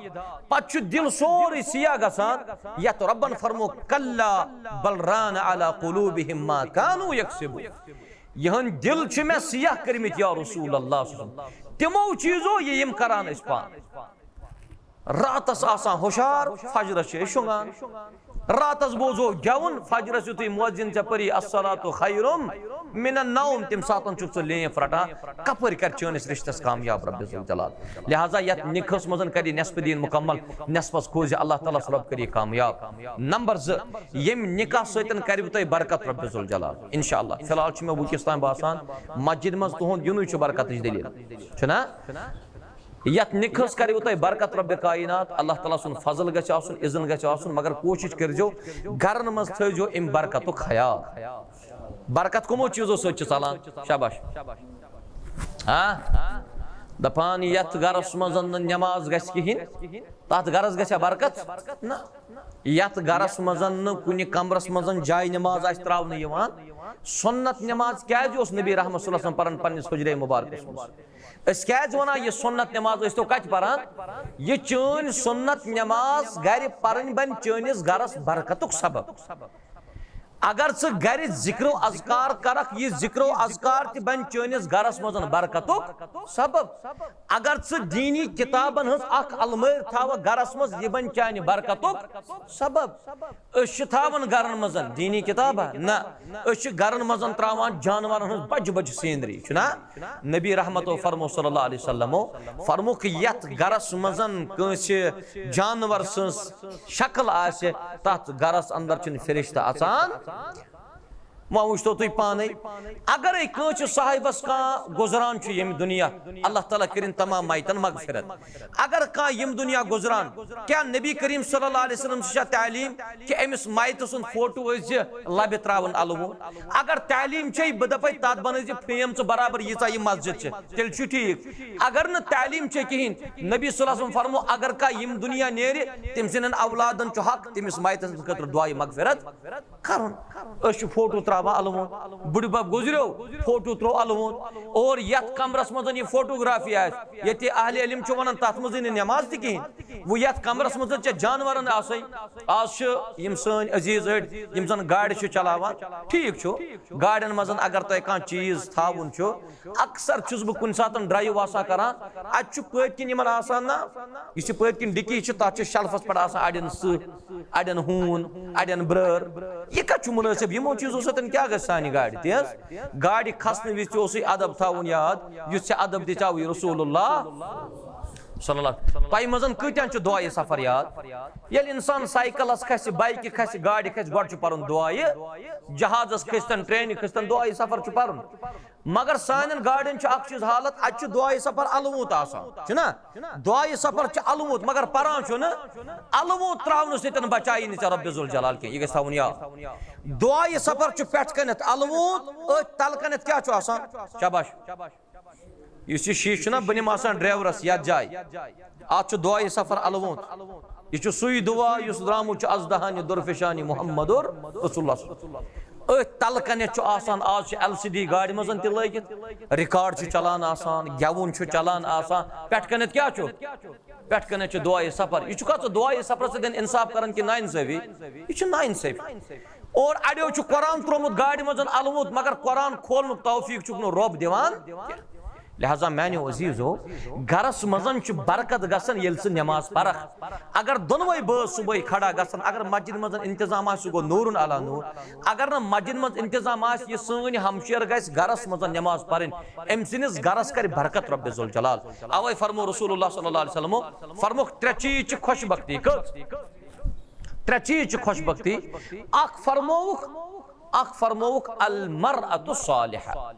پتہٕ چھُ دِل سورُے سیاہ گژھان، یتھ رۄبن فرمو، کلا بل ران علی قلوبہم ما کانوا یکسبون۔ یِہنٛدۍ دِل چھِ مےٚ سیاہ کٔرمٕتۍ یا رسول اللہ صلی اللہ علیہ وسلم۔ تِمو چیٖزو یہِ یِم کران ٲسۍ پانہٕ۔ راتس آسان ہُشار، فجرس چھِ أسۍ شۄنٛگان۔ راتس بوزو گٮ۪وُن، فجرس یُتھُے مؤذِن ژےٚ پٔری الصلاۃ خیر من النوم، تمہِ ساتہٕ چھُکھ ژٕ لینف رٹان۔ کپٲرۍ کرِ چٲنِس رشتس کامیاب رب ذوالجلال؟ لہذا یتھ نکاحس منٛز کرِ نصف دین مکمل، نصفس کھوژِ اللہ تعالیٰ ہس، رب کرِ کامیاب۔ نمبر زٕ، ییٚمہِ نکاح سۭتۍ کرِ تۄہہِ برکت رب ذوالجلال انشاءاللہ۔ فی الحال چھُ مےٚ وٕنکیٚس تام باسان مسجد منٛز تُہُنٛد یُنُے چھُ برکتٕچ دٔلیٖل، چھُنا؟ یتھ نکاحس کروٕ تۄہہِ برکت رب کائنات، اللہ تعالیٰ سُنٛد فضل گژھِ آسُن، اذن گژھِ آسُن، مگر کوٗشش کٔرزیو گرن منٛز تھٲیزیو امہِ برکتُک خیال۔ برکت کمو چیٖزو سۭتۍ چھِ ژلان؟ شاباش۔ ہاں؟ دپان یتھ گرس منٛز نہٕ نماز گژھِ کہیٖنۍ، تتھ گرس گژھِ برکت؟ نہ۔ یتھ گرس منٛز نہٕ کُنہِ کمرس منٛز جاے نماز آسہِ تراونہٕ یِوان، سنت نماز کیازِ اوس نبی رحمت صلی اللہ علیہ وسلم پران پننِس حجرے مبارکس منٛز؟ أسۍ کیازِ ونان یہِ سنت نماز ٲسۍ تو کتہِ پران؟ یہِ چٲنۍ سنت نماز گرِ پرٕنۍ بنہِ چٲنِس گرس برکتُک سبب۔ اگر ژٕ گرِ ذکر و اذکار کرکھ، یہِ ذکر و اذکار تہِ بنہِ چٲنِس گرس منٛز برکتُک سبب۔ اگر ژٕ دینی کتابن ہٕنٛز اکھ المٲرۍ تھاوکھ گرس منٛز، یہِ بنہِ چانہِ برکتُک سبب۔ أسۍ چھِ تھاوان گرن منٛز دینی کتابہ؟ نہ، أسۍ چھِ گرن منٛز تراوان جانورن ہٕنٛز بجہِ بجہِ سینری، چھُنا؟ نبی رحمتو فرمو صلی اللہ علیہ وسلمو فرموکھ، یتھ گرس منٛز کٲنٛسہِ جانور سٕنٛز شکل آسہِ، تتھ گرس اندر چھِنہٕ فرشتہٕ اژان۔ وۄنۍ وٕچھتو تُہۍ پانے، اگرے کٲنٛسہِ صاحبس کانٛہہ گُزران چھُ ییٚمہِ دُنیا، اللہ تعالیٰ کٔرِن تمام میتن مغفرت۔ اگر کانٛہہ ییٚمہِ دُنیا گُزران، کیٛاہ نبی کریم صلی اللہ علیہ وسلم سٕنٛز چھا تعلیٖم کہِ أمِس میتہٕ سُنٛد فوٹو ٲسۍ زِ لبہِ ترٛاوُن الوُن؟ اگر تعلیٖم چھے، بہٕ دپے تتھ بنٲے زِ فریم ژٕ برابر ییٖژاہ یہِ مسجد چھِ، تیٚلہِ چھُ ٹھیٖک۔ اگر نہٕ تعلیٖم چھے کِہیٖنۍ، نبی صلی اللہ علیہ وسلم فرمو، اگر کانٛہہ ییٚمہِ دُنیا نیرِ، تٔمۍ سٕنٛدٮ۪ن اولادن چھُ حق تٔمِس میتہٕ سٕنٛدِ خٲطرٕ دعایہِ مغفرت کرُن۔ أسۍ چھِ فوٹو ترٛاوان بابا الوُن، بُڈٕ بب گُزریو، فوٹو ترٛوو الوُن۔ اور یتھ کمرس منٛز یہِ فوٹوگرافی آسہِ، ییٚتہِ اہل علم چھُ ونان تتھ منٛز یی نہٕ نٮ۪ماز تہِ کِہیٖنۍ۔ وۄنۍ یتھ کمرس منٛز ژےٚ جانورن آسٕے، آز چھِ یِم سٲنۍ عزیز أڑۍ یِم زن گاڑِ چھِ چلاوان، ٹھیٖک چھُ، گاڑٮ۪ن منٛز اگر تۄہہِ کانٛہہ چیٖز تھاوُن چھُ، اکثر چھُس بہٕ کُنہِ ساتہٕ ڈرایو آسان کران، اتہِ چھُ پٔتۍ کِنۍ یِمن آسان نا، یہِ چھِ پٔتۍ کِنۍ ڈِکی چھِ، تتھ چھِ شلفس پٮ۪ٹھ آسان اڑٮ۪ن سٕہہ، اڑٮ۪ن ہوٗن، اڑٮ۪ن برٲر۔ یہِ کتہِ چھُ مُنٲسِب؟ یِمو چیٖزو سۭتۍ کیٛاہ گژھِ سانہِ گاڑِ تیز؟ گاڑِ کھسنہٕ وِزِ تہِ اوسُے ادب تھاوُن یاد، یُس ژےٚ ادب دِژیوُے رسول اللہ صلی اللہ۔ تۄہہِ منٛز کۭتیاہن چھُ دُعایہِ سفر یاد؟ ییٚلہِ انسان سایکلس کھسہِ، بایکہِ کھسہِ، گاڑِ کھسہِ، گۄڈٕ چھُ پرُن دُعایہِ، جہازس کھٔسۍتن، ٹرینہِ کھٔسۍتن، دُعایہِ سفر چھُ پرُن۔ مگر سانٮ۪ن گاڑٮ۪ن چھُ اکھ چیٖز حالت، اتہِ چھُ دُعایہِ سفر الوُنت آسان، چھُنہ؟ دُعایہِ سفر چھُ الوُنت، مگر پران چھُنہٕ۔ الوُنت تراونہٕ سۭتۍ بچایی نہٕ ژےٚ رۄب ذوالجلال کینٛہہ، یہِ گژھِ تھاوُن یاد۔ دُعایہِ سفر چھُ پٮ۪ٹھ کنٮ۪تھ الوُنت، أتھۍ تلہٕ کنٮ۪تھ کیٛاہ چھُ آسان؟ شاباش۔ یُس یہِ شیٖشہٕ چھُنہ بٕنِم آسان ڈرایورس یتھ جایہِ، اتھ چھُ دُعایہِ سفر الوُنت۔ یہِ چھُ سُے دُعا یُس درٛامُت چھُ از دہانہِ درفشانہِ محمد رسول اللہ صلی اللہ علیہ وسلم۔ أتھۍ تلہٕ کنٮ۪تھ چھُ آسان، آز چھُ ایل سی ڈی گاڑِ منٛز تہِ لٲگِتھ، ریکارڈ چھُ چلان آسان، گٮ۪وُن چھُ چلان آسان، پٮ۪ٹھ کنٮ۪تھ کیٛاہ چھُ؟ پٮ۪ٹھ کنٮ۪تھ چھُ دُعایہِ سفر۔ یہِ چھُکھا ژٕ دُعایہِ سفرس سۭتۍ انصاف کران کِنہٕ ناانصٲفی؟ یہِ چھُ ناانصٲفی۔ اور اڑیو چھُ قرآن ترومُت گاڑِ منٛز الوُنت، مگر قرآن کھولنُک توفیق چھُکھ نہٕ رۄب دِوان کینٛہہ۔ لہذا میانیو عزیزو، گرس منٛز چھُ برکت گژھان ییٚلہِ ژٕ نٮ۪ماز پرکھ۔ اگر دۄنوے بٲژ صبحٲے کھڑا گژھن، اگر مسجد منٛز انتظام آسہِ، سُہ گوٚو نورن علی نور۔ اگر نہٕ مسجد منٛز انتظام آسہِ، یہِ سٲنۍ ہمشیر گژھِ گرس منٛز نٮ۪ماز پرٕنۍ، أمۍ سٕنٛدِس گرس کرِ برکت رب ذوالجلال۔ اوے فرمو رسول اللہ صلی اللہ علیہ وسلمو، فرموکھ ترٛےٚ چیٖز چھِ خۄش بختی۔ کٔژ؟ ترٛےٚ چیٖز چھِ خۄش بختی۔ اکھ فرمووُکھ، اکھ فرمووُکھ المرأة الصالحہ،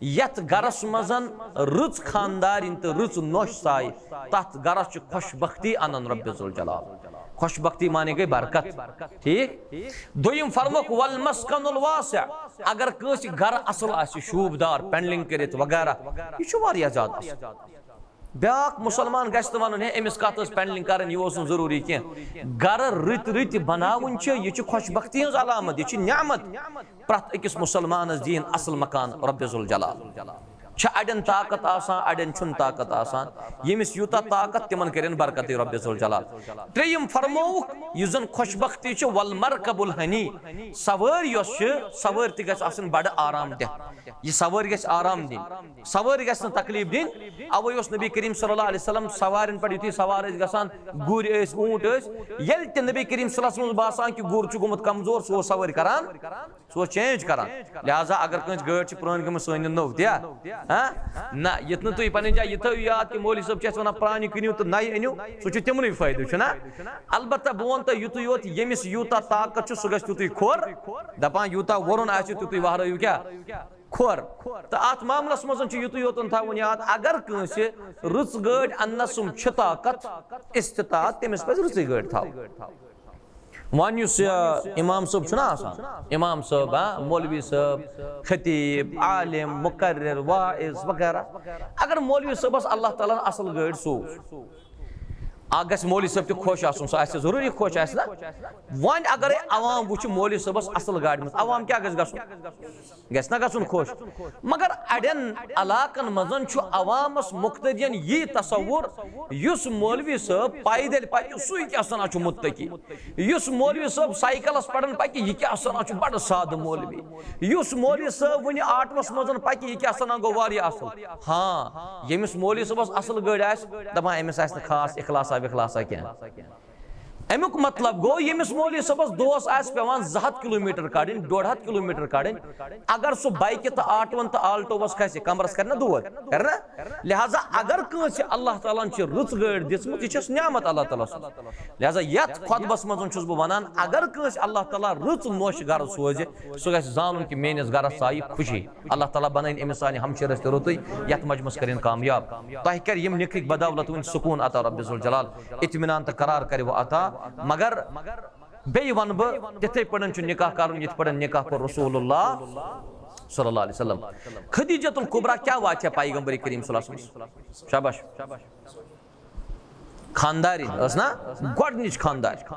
یتھ گرس منٛز رٕژ خاندارِنۍ تہٕ رٕژ نوش ساے، تتھ گرس چھُ خۄش بختی انان رب ذوالجلال۔ خۄش بختی معنی گٔے برکت، ٹھیٖک؟ دوٚیِم فرمووُکھ والمسکن الواسع، اگر کٲنٛسہِ گرٕ اصل آسہِ، شوٗبدار، پینلنگ کٔرِتھ وغیرہ، یہِ چھُ واریاہ زیادٕ اصل۔ بیٛاکھ مُسلمان گژھِ نہٕ وَنُن، "ہے، أمِس کَتھ ٲس پینلنگ کَرٕنۍ، یہِ اوس نہٕ ضروٗری کینٛہہ۔" گَرٕ رٕتۍ رٕتۍ بَناوٕنۍ چھِ، یہِ چھِ خۄش بختی ہٕنٛز علامت، یہِ چھِ نعمت۔ پرٛٮ۪تھ أکِس مُسلمانَس دِیِن اَصٕل مکان رۄبِ ذوالجلال۔ چھِ اَڑٮ۪ن طاقت آسان، اَڑٮ۪ن چھُنہٕ طاقت آسان۔ ییٚمِس یوٗتاہ طاقت، تِمَن کٔرِن برکتٕے رۄبِ ذوالجلال۔ ترٛیٚیِم فرمووُکھ، یُس زَن خۄش بختی چھِ، والمرکب الہنی، سوٲرۍ یۄس چھِ، سوٲرۍ تہِ گژھِ آسٕنۍ بَڑٕ آرام دہ۔ یہِ سوٲرۍ گژھِ آرام دِنۍ۔ سوٲرۍ گژھِ نہٕ تکلیف دِنۍ۔ اوے اوس نبی کریم صلی اللہ علیہ وسلم سوارٮ۪ن پٮ۪ٹھ، یُتھُے سوار ٲسۍ گژھان، گُرۍ ٲسۍ، اوٗنٹ ٲسۍ، ییٚلہِ تہِ نبی کریم صلی اللہ علیہ وسلمس باسان کہِ گُر چھُ گوٚمُت کمزور، سُہ اوس سوٲرۍ کران، سُہ اوس چینج کران۔ لہذا اگر کٲنٛسہِ گٲڑۍ چھِ پرٛٲنۍ گٔمٕژ، سٲنۍ نٔو تہِ ہا؟ ہاں؟ نہ، یِتھ نہٕ تُہۍ پنٕنۍ جایہِ یہِ تھٲیِو یاد کہِ مولوی صٲب چھِ اَسہِ وَنان پرٛانہِ کٕنِو تہٕ نَیہِ أنِو، سُہ چھُ تِمنٕے فٲیدٕ، چھُنہ؟ البتہ بہٕ وَنہٕ تۄہہِ یُتُے یوت، ییٚمِس یوٗتاہ طاقت چھُ، سُہ گژھِ تیُتُے کھوٚر۔ دَپان یوٗتاہ وورُن آسہِ، تیُتُے وَہرٲیِو کیٛاہ؟ کھۄر۔ تہٕ اَتھ معاملَس منٛز چھُ یُتُے یوت تھاوُن یاد، اگر کٲنٛسہِ رٕژ گٲڑۍ اَننَس سُم چھِ طاقت، استطاعت، تٔمِس پَزِ رٕژٕے گٲڑۍ تھاوٕنۍ۔ وۄنۍ یُس یہِ اِمام صٲب چھُنہ آسان، اِمام صٲب، ہا، مولوی صٲب، خطیب، عالم، مقرر، واعظ وغیرہ، اگر مولوی صٲبَس اللہ تعالیٰ ہَن اَصٕل گٲڑۍ سوٗز، اکھ گژھِ مولوی صٲب تہِ خۄش آسُن، سُہ آسہِ ضروٗری خۄش، آسہِ نہ؟ وۄنۍ اگرے عوام وٕچھِ مولوی صٲبس اصل گاڑِ منٛز، عوام کیٛاہ گژھِ گژھُن؟ گژھِ نہ گژھُن خۄش؟ مگر اڑٮ۪ن علاقن منٛز چھُ عوامس مقتدین یی تصور، یُس مولوی صٲب پیدل پکہِ، سُے کیٛاہ سنا چھُ متقی۔ یُس مولوی صٲب سائیکلس پٮ۪ٹھ پکہِ، یہِ کیٛاہ سنا چھُ بڑٕ سادٕ مولوی۔ یُس مولوی صٲب وٕنہِ آٹوس منٛز پکہِ، یہِ کیٛاہ سنا گوٚو واریاہ اصل۔ ہاں، ییٚمِس مولوی صٲبس اصل گٲڑۍ آسہِ، دپان أمِس آسہِ نہٕ خاص اخلاصا وخلاصا کینٛہہ۔ امیُک مطلب گوٚو، ییٚمِس مولوی صٲبس دۄہس آسہِ پٮ۪وان زٕ ہتھ کلوٗمیٹر کڑٕنۍ، ڈۄڈ ہتھ کلوٗمیٹر کڑٕنۍ، اگر سُہ بایکہِ تہٕ آٹوٗوَن تہٕ آلٹووَس کھسہِ، کمرس کرِ نا دود، کرِ نا؟ لہذا اگر کٲنٛسہِ اللہ تعالیٰ ہن چھِ رٕژ گٲڑۍ دِژمٕژ، یہِ چھس نعمت اللہ تعالیٰ سٕنٛز۔ لہذا یتھ خطبس منٛز چھُس بہٕ ونان، اگر کٲنٛسہِ اللہ تعالیٰ رٕژ نوش گرٕ سوزِ، سُہ گژھِ زانُن کہِ میٲنِس گرس آیہِ خوشی۔ اللہ تعالیٰ بنٲیِن أمِس سانہِ ہمشیرس تہِ رُتُے، یتھ مجمس کٔرِن کامیاب۔ تۄہہِ کرِ یِم نِکٕکۍ بدولت وۄنۍ سکوٗن عطا رب ذوالجلال، اطمینان تہٕ قرار کرِ وۄنۍ عطا۔ مگر بیٚیہِ ونہٕ بہٕ، تِتھے پٲٹھۍ چھُ نکاح کرُن، یِتھ پٲٹھۍ نکاح کوٚر رسول اللہ صلی اللہ علیہ وسلم۔ خدیجۃ الکبریٰ کیٛاہ واتہِ ہا پیغمبر کریم صلی اللہ علیہ وسلم؟ شاباش۔ خاندارِنۍ ٲس نا؟ گۄڈٕنِچ خاندارِنۍ۔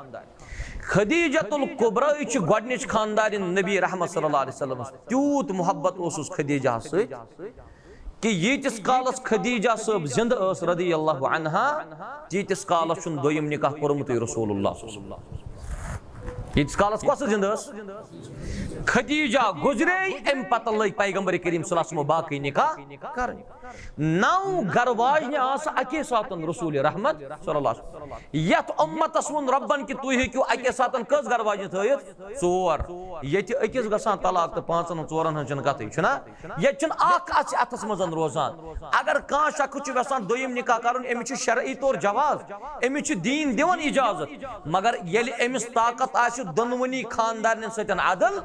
خدیجہ الکبریٰ چھِ گۄڈٕنِچ خاندارِنۍ نبی رحمت صلی اللہ علیہ وسلمس۔ تیوٗت محبت اوسُس خدیجہ سۭتۍ کہ ییٖتِس کالس خدیجہ صٲب زندٕ ٲس رضی اللہ عنہا، تیٖتِس کالس چھُنہٕ دوٚیِم نکاح کوٚرمُتٕے رسول اللہ صلی اللہ علیہ وسلم۔ ییٖتِس کالس کۄس زندٕ ٲس؟ خدیجہ گُزرے، امہِ پتہٕ لٔگۍ پیغمبر کریم صلی اللہ علیہ وسلم باقٕے نکاح کرٕنۍ۔ نو گرٕ واجنہِ آسہٕ اکے ساتن رسول رحمت صلی اللہ علیہ وسلم۔ یتھ امتس ووٚن رۄبن کہ تُہۍ ہیٚکِو اکے ساتن کٔژ گرٕ واجنہِ تھٲیِتھ؟ ژور۔ ییٚتہِ أکِس گژھان طلاق تہٕ پانٛژن ہٕنٛز ژورن ہٕنٛز چھنہٕ کتھٕے، چھُنہ؟ ییٚتہِ چھُنہٕ اکھ اتھ اتھس منٛز روزان۔ اگر کانٛہہ شخص چھُ یژھان دوٚیِم نکاح کرُن، أمِس چھُ شرعی طور جواز، أمِس چھُ دیٖن دِوان اجازت، مگر ییٚلہِ أمِس طاقت آسہِ دۄنوٕنی خاندارنٮ۪ن سۭتۍ عدل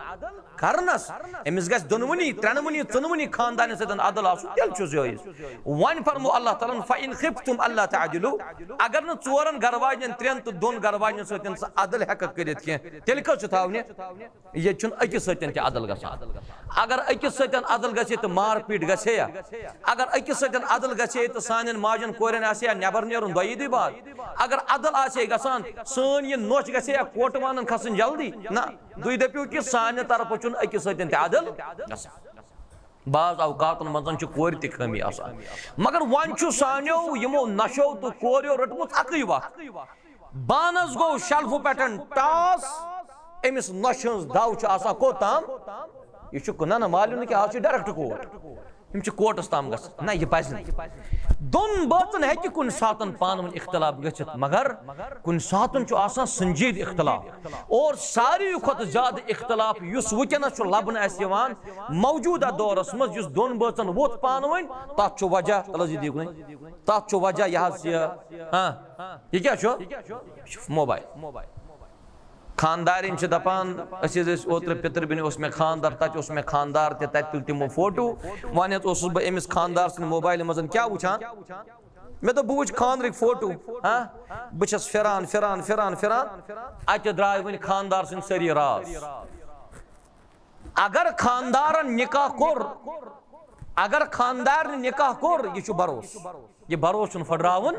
کرنس، أمِس گژھِ دۄنوٕنی، ترٛٮ۪نوٕنی، ژۄنوٕنی خاندارنٮ۪ن سۭتۍ عدل آسُن، تیٚلہِ چھُ جٲیز۔ وۄنۍ فرمو اللہ تعالیٰ ہن، فَإِنْ خِفْتُمْ أَلَّا تَعْدِلُوا، اگر نہٕ ژورن گرٕ واجنٮ۪ن، ترٛٮ۪ن تہٕ دۄن گرٕ واجنٮ۪ن سۭتۍ ژٕ عدل ہٮ۪ککھ کٔرِتھ کینٛہہ، تیٚلہِ کٔژ چھِ تھاونہِ؟ ییٚتہِ چھُنہٕ أکِس سۭتۍ تہِ عدل گژھان۔ اگر أکِس سۭتۍ عدل گژھِ تہٕ مار پیٖٹ گژھِ یا، اگر أکِس سۭتۍ عدل گژھِ تہٕ سانٮ۪ن ماجن کورٮ۪ن آسہِ یا نٮ۪بر نیرُن دۄیی دُے بعد، اگر عدل آسہِ ہے گژھان، سٲنۍ یہِ نوٚچھ گژھِ ہے یا کوٹہٕ وانن کھسٕنۍ جلدی؟ نہ، تُہۍ دٔپِو کہِ سانہِ طرفہٕ چھُنہٕ أکِس سۭتۍ تہِ عدل گژھان۔ بعض اوقاتن منٛز چھِ کورِ تہِ خٲمی آسان، مگر وۄنۍ چھُ سانیو یِمو نشو تہٕ کوریو رٔٹمٕژ اکٕے وَتھ۔ بانس گوٚو شلفہٕ پٮ۪ٹھ ٹاس، أمِس نۄشہِ ہٕنٛز دَو چھِ آسان کوٚت تام؟ یہِ چھُ، نہ، نہ، مالیُن نہٕ کینٛہہ، آز چھُ direct court۔ یِم چھِ کوٹس تام گژھان۔ نہ، یہِ پزِ نہٕ۔ دۄن بٲژن ہیٚکہِ کُنہِ ساتن پانہٕ ؤنۍ اختلاف گٔژھِتھ، مگر کُنہِ ساتن چھُ آسان سنجیدٕ اختلاف۔ اور ساروی کھۄتہٕ زیادٕ اختلاف یُس وٕنکیٚنس چھُ لبنہٕ اَسہِ یِوان موجودہ دورس منٛز، یُس دۄن بٲژن ووٚتھ پانہٕ ؤنۍ، تتھ چھُ وجہ، تلہٕ حظ یہِ دِیِو وۄنۍ، تتھ چھُ وجہ یہِ حظ یہِ، ہاں، یہِ کیٛاہ چھُ؟ یہِ چھُ موبایل۔ خاندارِنۍ چھِ دَپان، أسۍ حظ ٲسۍ اوترٕ پِتٕر بیٚنہِ اوس مےٚ خاندر، تَتہِ اوس مےٚ خاندار تہِ، تَتہِ تُلۍ تِمو فوٹو۔ وۄنۍ حظ اوسُس بہٕ أمِس خاندار سٕنٛدِ موبایلہِ منٛز کیٛاہ وٕچھان؟ مےٚ دوٚپ، بہٕ وٕچھِ خاندرٕکۍ فوٹو۔ ہاں، بہٕ چھَس پھِران، پھِران، پھِران، پھِران۔ اَتہِ درٛاے وۄنۍ خاندار سٕنٛدۍ سٲری راز۔ اگر خاندارن نکاح کوٚر، اگر خاندارنہِ نکاح کوٚر، یہِ چھُ بروس۔ یہِ بروس چھُنہٕ پھٔٹراوُن۔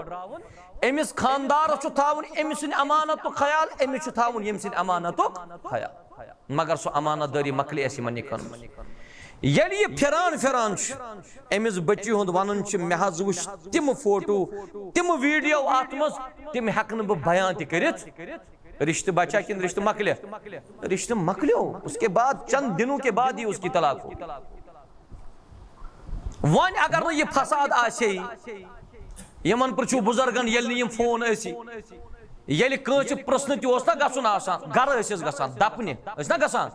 أمِس خاندارس چھُ تھاوُن أمۍ سٕنٛدِ امانتُک خیال، أمِس چھُ تھاوُن ییٚمۍ سٕنٛدِ امانتُک خیال۔ مگر سۄ امانت دٲری مۄکلے اَسہِ یِمن نکاحن منٛز۔ ییٚلہِ یہِ پھران پھران چھُ، أمِس بٔچی ہُنٛد ونُن چھُ، مےٚ حظ وٕچھ تِم فوٹو، تِم ویڈیو اتھ منٛز، تِم ہٮ۪کہٕ نہٕ بہٕ بیان تہِ کٔرِتھ۔ رشتہٕ بچا کِنہٕ رشتہٕ مۄکلہِ؟ رشتہٕ مۄکلیو۔ اس کے بعد چند دنوں کے بعد ہی اس کی طلاق ہو۔ وۄنۍ اگر نہٕ یہِ فساد آسہِ ہے، یِمن پرٛژھِو بُزرگن، ییٚلہِ نہٕ یِم فون ٲسی، ییٚلہِ کٲنٛسہِ پرٛژھنہٕ تہِ اوس نہ گژھُن آسان، گرٕ ٲسۍ أسۍ گژھان دپنہِ، ٲسۍ نہ گژھان؟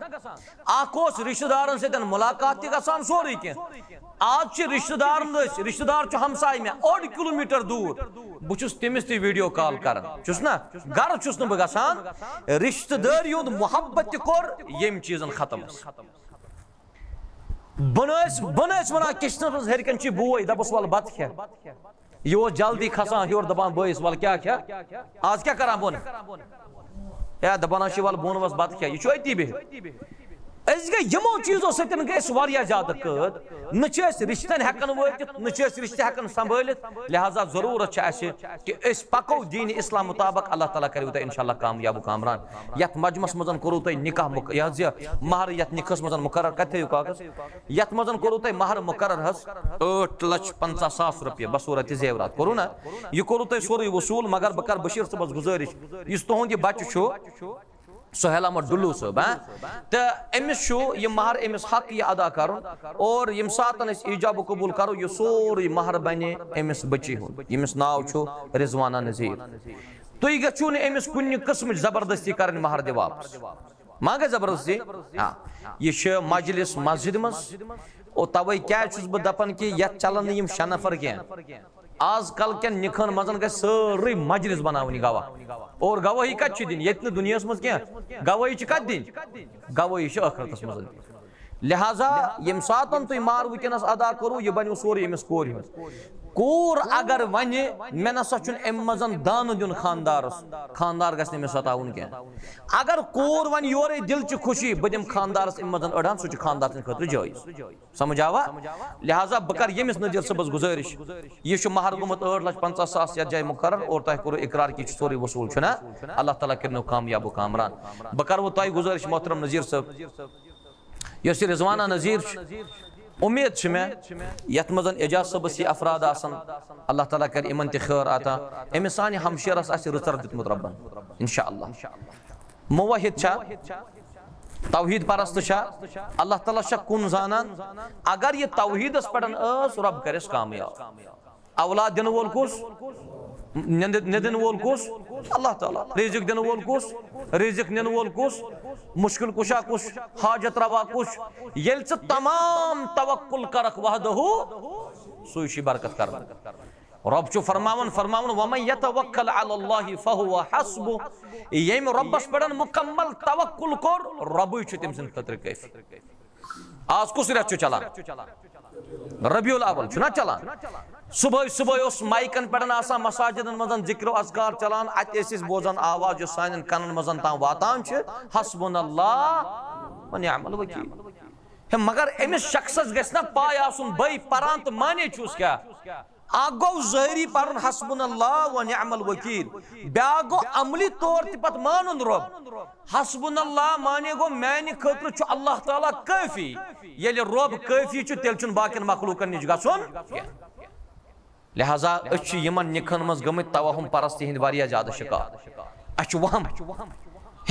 اکھ اوس رشتہٕ دارن سۭتۍ ملاقات تہِ گژھان، سورُے کینٛہہ۔ آز چھِ رشتہٕ دارن أسۍ، رشتہٕ دار چھُ ہمساے مےٚ اوٚڑ کلوٗمیٹر دوٗر، بہٕ چھُس تٔمِس تہِ ویڈیو کال کران، چھُس نہ؟ گرٕ چھُس نہٕ بہٕ گژھان۔ رشتہٕ دٲری ہُنٛد محبت تہِ کوٚر ییٚمۍ چیٖزن ختم۔ بہٕ نہٕ ٲسۍ، بہٕ نہٕ ٲسۍ وَنان کِچنَس منٛز ہیٚرِ کَنۍ چھُ بوے، دَپُس وَلہٕ بَتہٕ کھےٚ۔ یہِ اوس جلدی کھسان ہیوٚر، دَپان بٲیِس وَلہٕ کیٛاہ کھےٚ؟ آز کیٛاہ کَران بہٕ نہٕ؟ ہے دَپان حظ چھِ وَلہٕ بہٕ وَنہٕ بَتہٕ کھےٚ، یہِ چھُ أتی بِہِتھ۔ أسۍ گٔے یِمو چیٖزو سۭتۍ گٔے أسۍ واریاہ زیادٕ قٲد، نہ چھِ أسۍ رِشتَن ہٮ۪کان وٲتِتھ، نہ چھِ أسۍ رِشتہٕ ہٮ۪کان سنبھٲلِتھ، لہذا ضروٗرت چھِ اَسہِ کہ أسۍ پَکو دیٖنِ اِسلام مُطابق، اللہ تعالیٰ کَرِ تۄہہِ اِنشاء اللہ کامیاب و کامران۔ یَتھ مجمَس منٛز کوٚروٕ تۄہہِ نِکاح مُق-، یہِ حظ یہِ مہر یَتھ نِکاحَس منٛز مُقرر، کَتہِ تھٲیِو کاغذ؟ یَتھ منٛز کوٚروٕ تۄہہِ مہر مُقرر حظ، ٲٹھ لَچھ پنٛژاہ ساس رۄپیہِ بصوٗرتِ زیورات کوٚروٕ نا؟ یہِ کوٚروٕ تۄہہِ سورُے وصوٗل، مگر بہٕ کَرٕ بشیٖر صٲبَس گُزٲرِش، یُس تُہُنٛد یہِ بَچہٕ چھُ، سہیل احمد ڈُلو صٲب، ہاں؟ تہٕ أمِس چھُ یہِ مہر، أمِس حق یہِ ادا کرُن، اور ییٚمہِ ساتن أسۍ ایجاب قبول کرو، یہِ سورُے مہر بنہِ أمِس بچی ہُنٛد، ییٚمِس ناو چھُ رضوانہ نذیر۔ تُہۍ گژھِو نہٕ أمِس کُنہِ قٕسمٕچ زبردستی کرٕنۍ مہر دِ واپس۔ ما گژھِ زبردستی؟ آ۔ یہِ چھِ مجلس مسجد منٛز، اور توے کیازِ چھُس بہٕ دپان کہِ یتھ چلن نہٕ یِم شےٚ نفر کینٛہہ۔ آز کل کٮ۪ن نِکھن منٛز گژھِ سٲرٕے مجلس بناوٕنۍ گواہ۔ اور گواہی کتہِ چھِ دِنۍ؟ ییٚتہِ نہٕ دُنیاہس منٛز کینٛہہ۔ گواہی چھِ کتہِ دِنۍ؟ گواہی چھِ ٲخرتس منٛز دِنۍ۔ لہذا ییٚمہِ ساتَن تُہۍ مہر وٕنکیٚنَس ادا کوٚروٕ، یہِ بنیو سورُے أمِس کورِ ہُنٛد۔ کوٗر اگر وَنہِ، "مےٚ نسا چھُنہٕ اَمہِ منٛز دانہٕ دیُن خانٛدارَس"، خانٛدار گژھِ نہٕ أمِس ستاوُن کینٛہہ۔ اگر کوٗر وَنہِ یورَے دِلچہِ خوشی، "بہٕ دِمہٕ خانٛدارَس اَمہِ منٛز أڑہَن"، سُہ چھُ خانٛدار سٕنٛدِ خٲطرٕ جٲیِز۔ سمجھ آوا؟ لہذا بہٕ کَرٕ ییٚمِس نذیٖر صٲبَس گُزٲرِش، یہِ چھُ مہر گوٚمُت ٲٹھ لچھ پنٛژاہ ساس یَتھ جایہِ مُقرر، اور تۄہہِ کوٚروٕ اقرار کہِ یہِ چھُ سورُے وصوٗل، چھُنہ؟ اللہ تعالیٰ کٔرِنو کامیاب و کامران۔ بہٕ کَرٕ وۄنۍ تۄہہِ گُزٲرِش، محترم نذیٖر صٲب، یۄس یہِ رضوانہ نذیٖر چھِ، اُمید چھِ مےٚ یَتھ منٛز اعجاز صٲبَس یہِ افراد آسَن، اللہ تعالیٰ کَرِ یِمَن تہِ خٲر عطا۔ أمِس سانہِ ہمشیرَس آسہِ رٕژَر دیُتمُت رۄبَن، انشاءاللہ۔ موحد چھا، توحید پرست چھا، اللہ تعالیٰ چھا کُن زانان؟ اگر یہِ توحیدَس پٮ۪ٹھ ٲس، رۄب کَرٮ۪س کامیاب۔ اولاد دِنہٕ وول کُس؟ نِندٕ-، نِدٕنہٕ وول کُس؟ اللہ تعالیٰ۔ رزق دِنہٕ وول کُس؟ رزق نِنہٕ وول کُس؟ مشکل کشا کُس؟ حاجت روا کُس؟ ییٚلہِ ژٕ تمام توکل کرکھ وحدہ، سُے چھُے برکت کران۔ رۄب چھُ فرماوان، فرماوان، "ومن یتوکل علی اللہ فہو حسبہ"۔ ییٚمۍ رۄبَس پٮ۪ٹھ مُکمل توکل کوٚر، رۄبٕے چھُ تٔمۍ سٕنٛدِ خٲطرٕ کٲفی۔ آز کُس رٮ۪تھ چھُ چلان؟ ربیع الاول چھُنہ چلان؟ صبحٲے صبحٲے اوس مایکن پٮ۪ٹھ آسان، مساجدن منٛز ذکر و اذکار چلان، اتہِ ٲسۍ أسۍ بوزان آواز یۄس سانٮ۪ن کنن منٛز تام واتان چھِ، "حسبنا اللہ و نعم الوکیل۔" ہے، مگر أمِس شخصس گژھِ نہ پاے آسُن، بٔے پران تہٕ معنی چھُس کیٛاہ؟ اکھ گوٚو ظٲہری پرُن حسبنا اللہ و نعم الوکیل، بیٛاکھ گوٚو عملی طور تہِ پتہٕ مانُن رۄب۔ حسبنا اللہ معنی گوٚو میانہِ خٲطرٕ چھُ اللہ تعالیٰ کٲفی۔ ییٚلہِ رۄب کٲفی چھُ، تیٚلہِ چھُنہٕ باقین مخلوقن نِش گژھُن کینٛہہ۔ لہذا أسۍ چھِ یِمن نِکھن منٛز گٔمٕتۍ توہم پرستی ہٕنٛدۍ واریاہ زیادٕ شکار۔ اَسہِ چھُ وہم،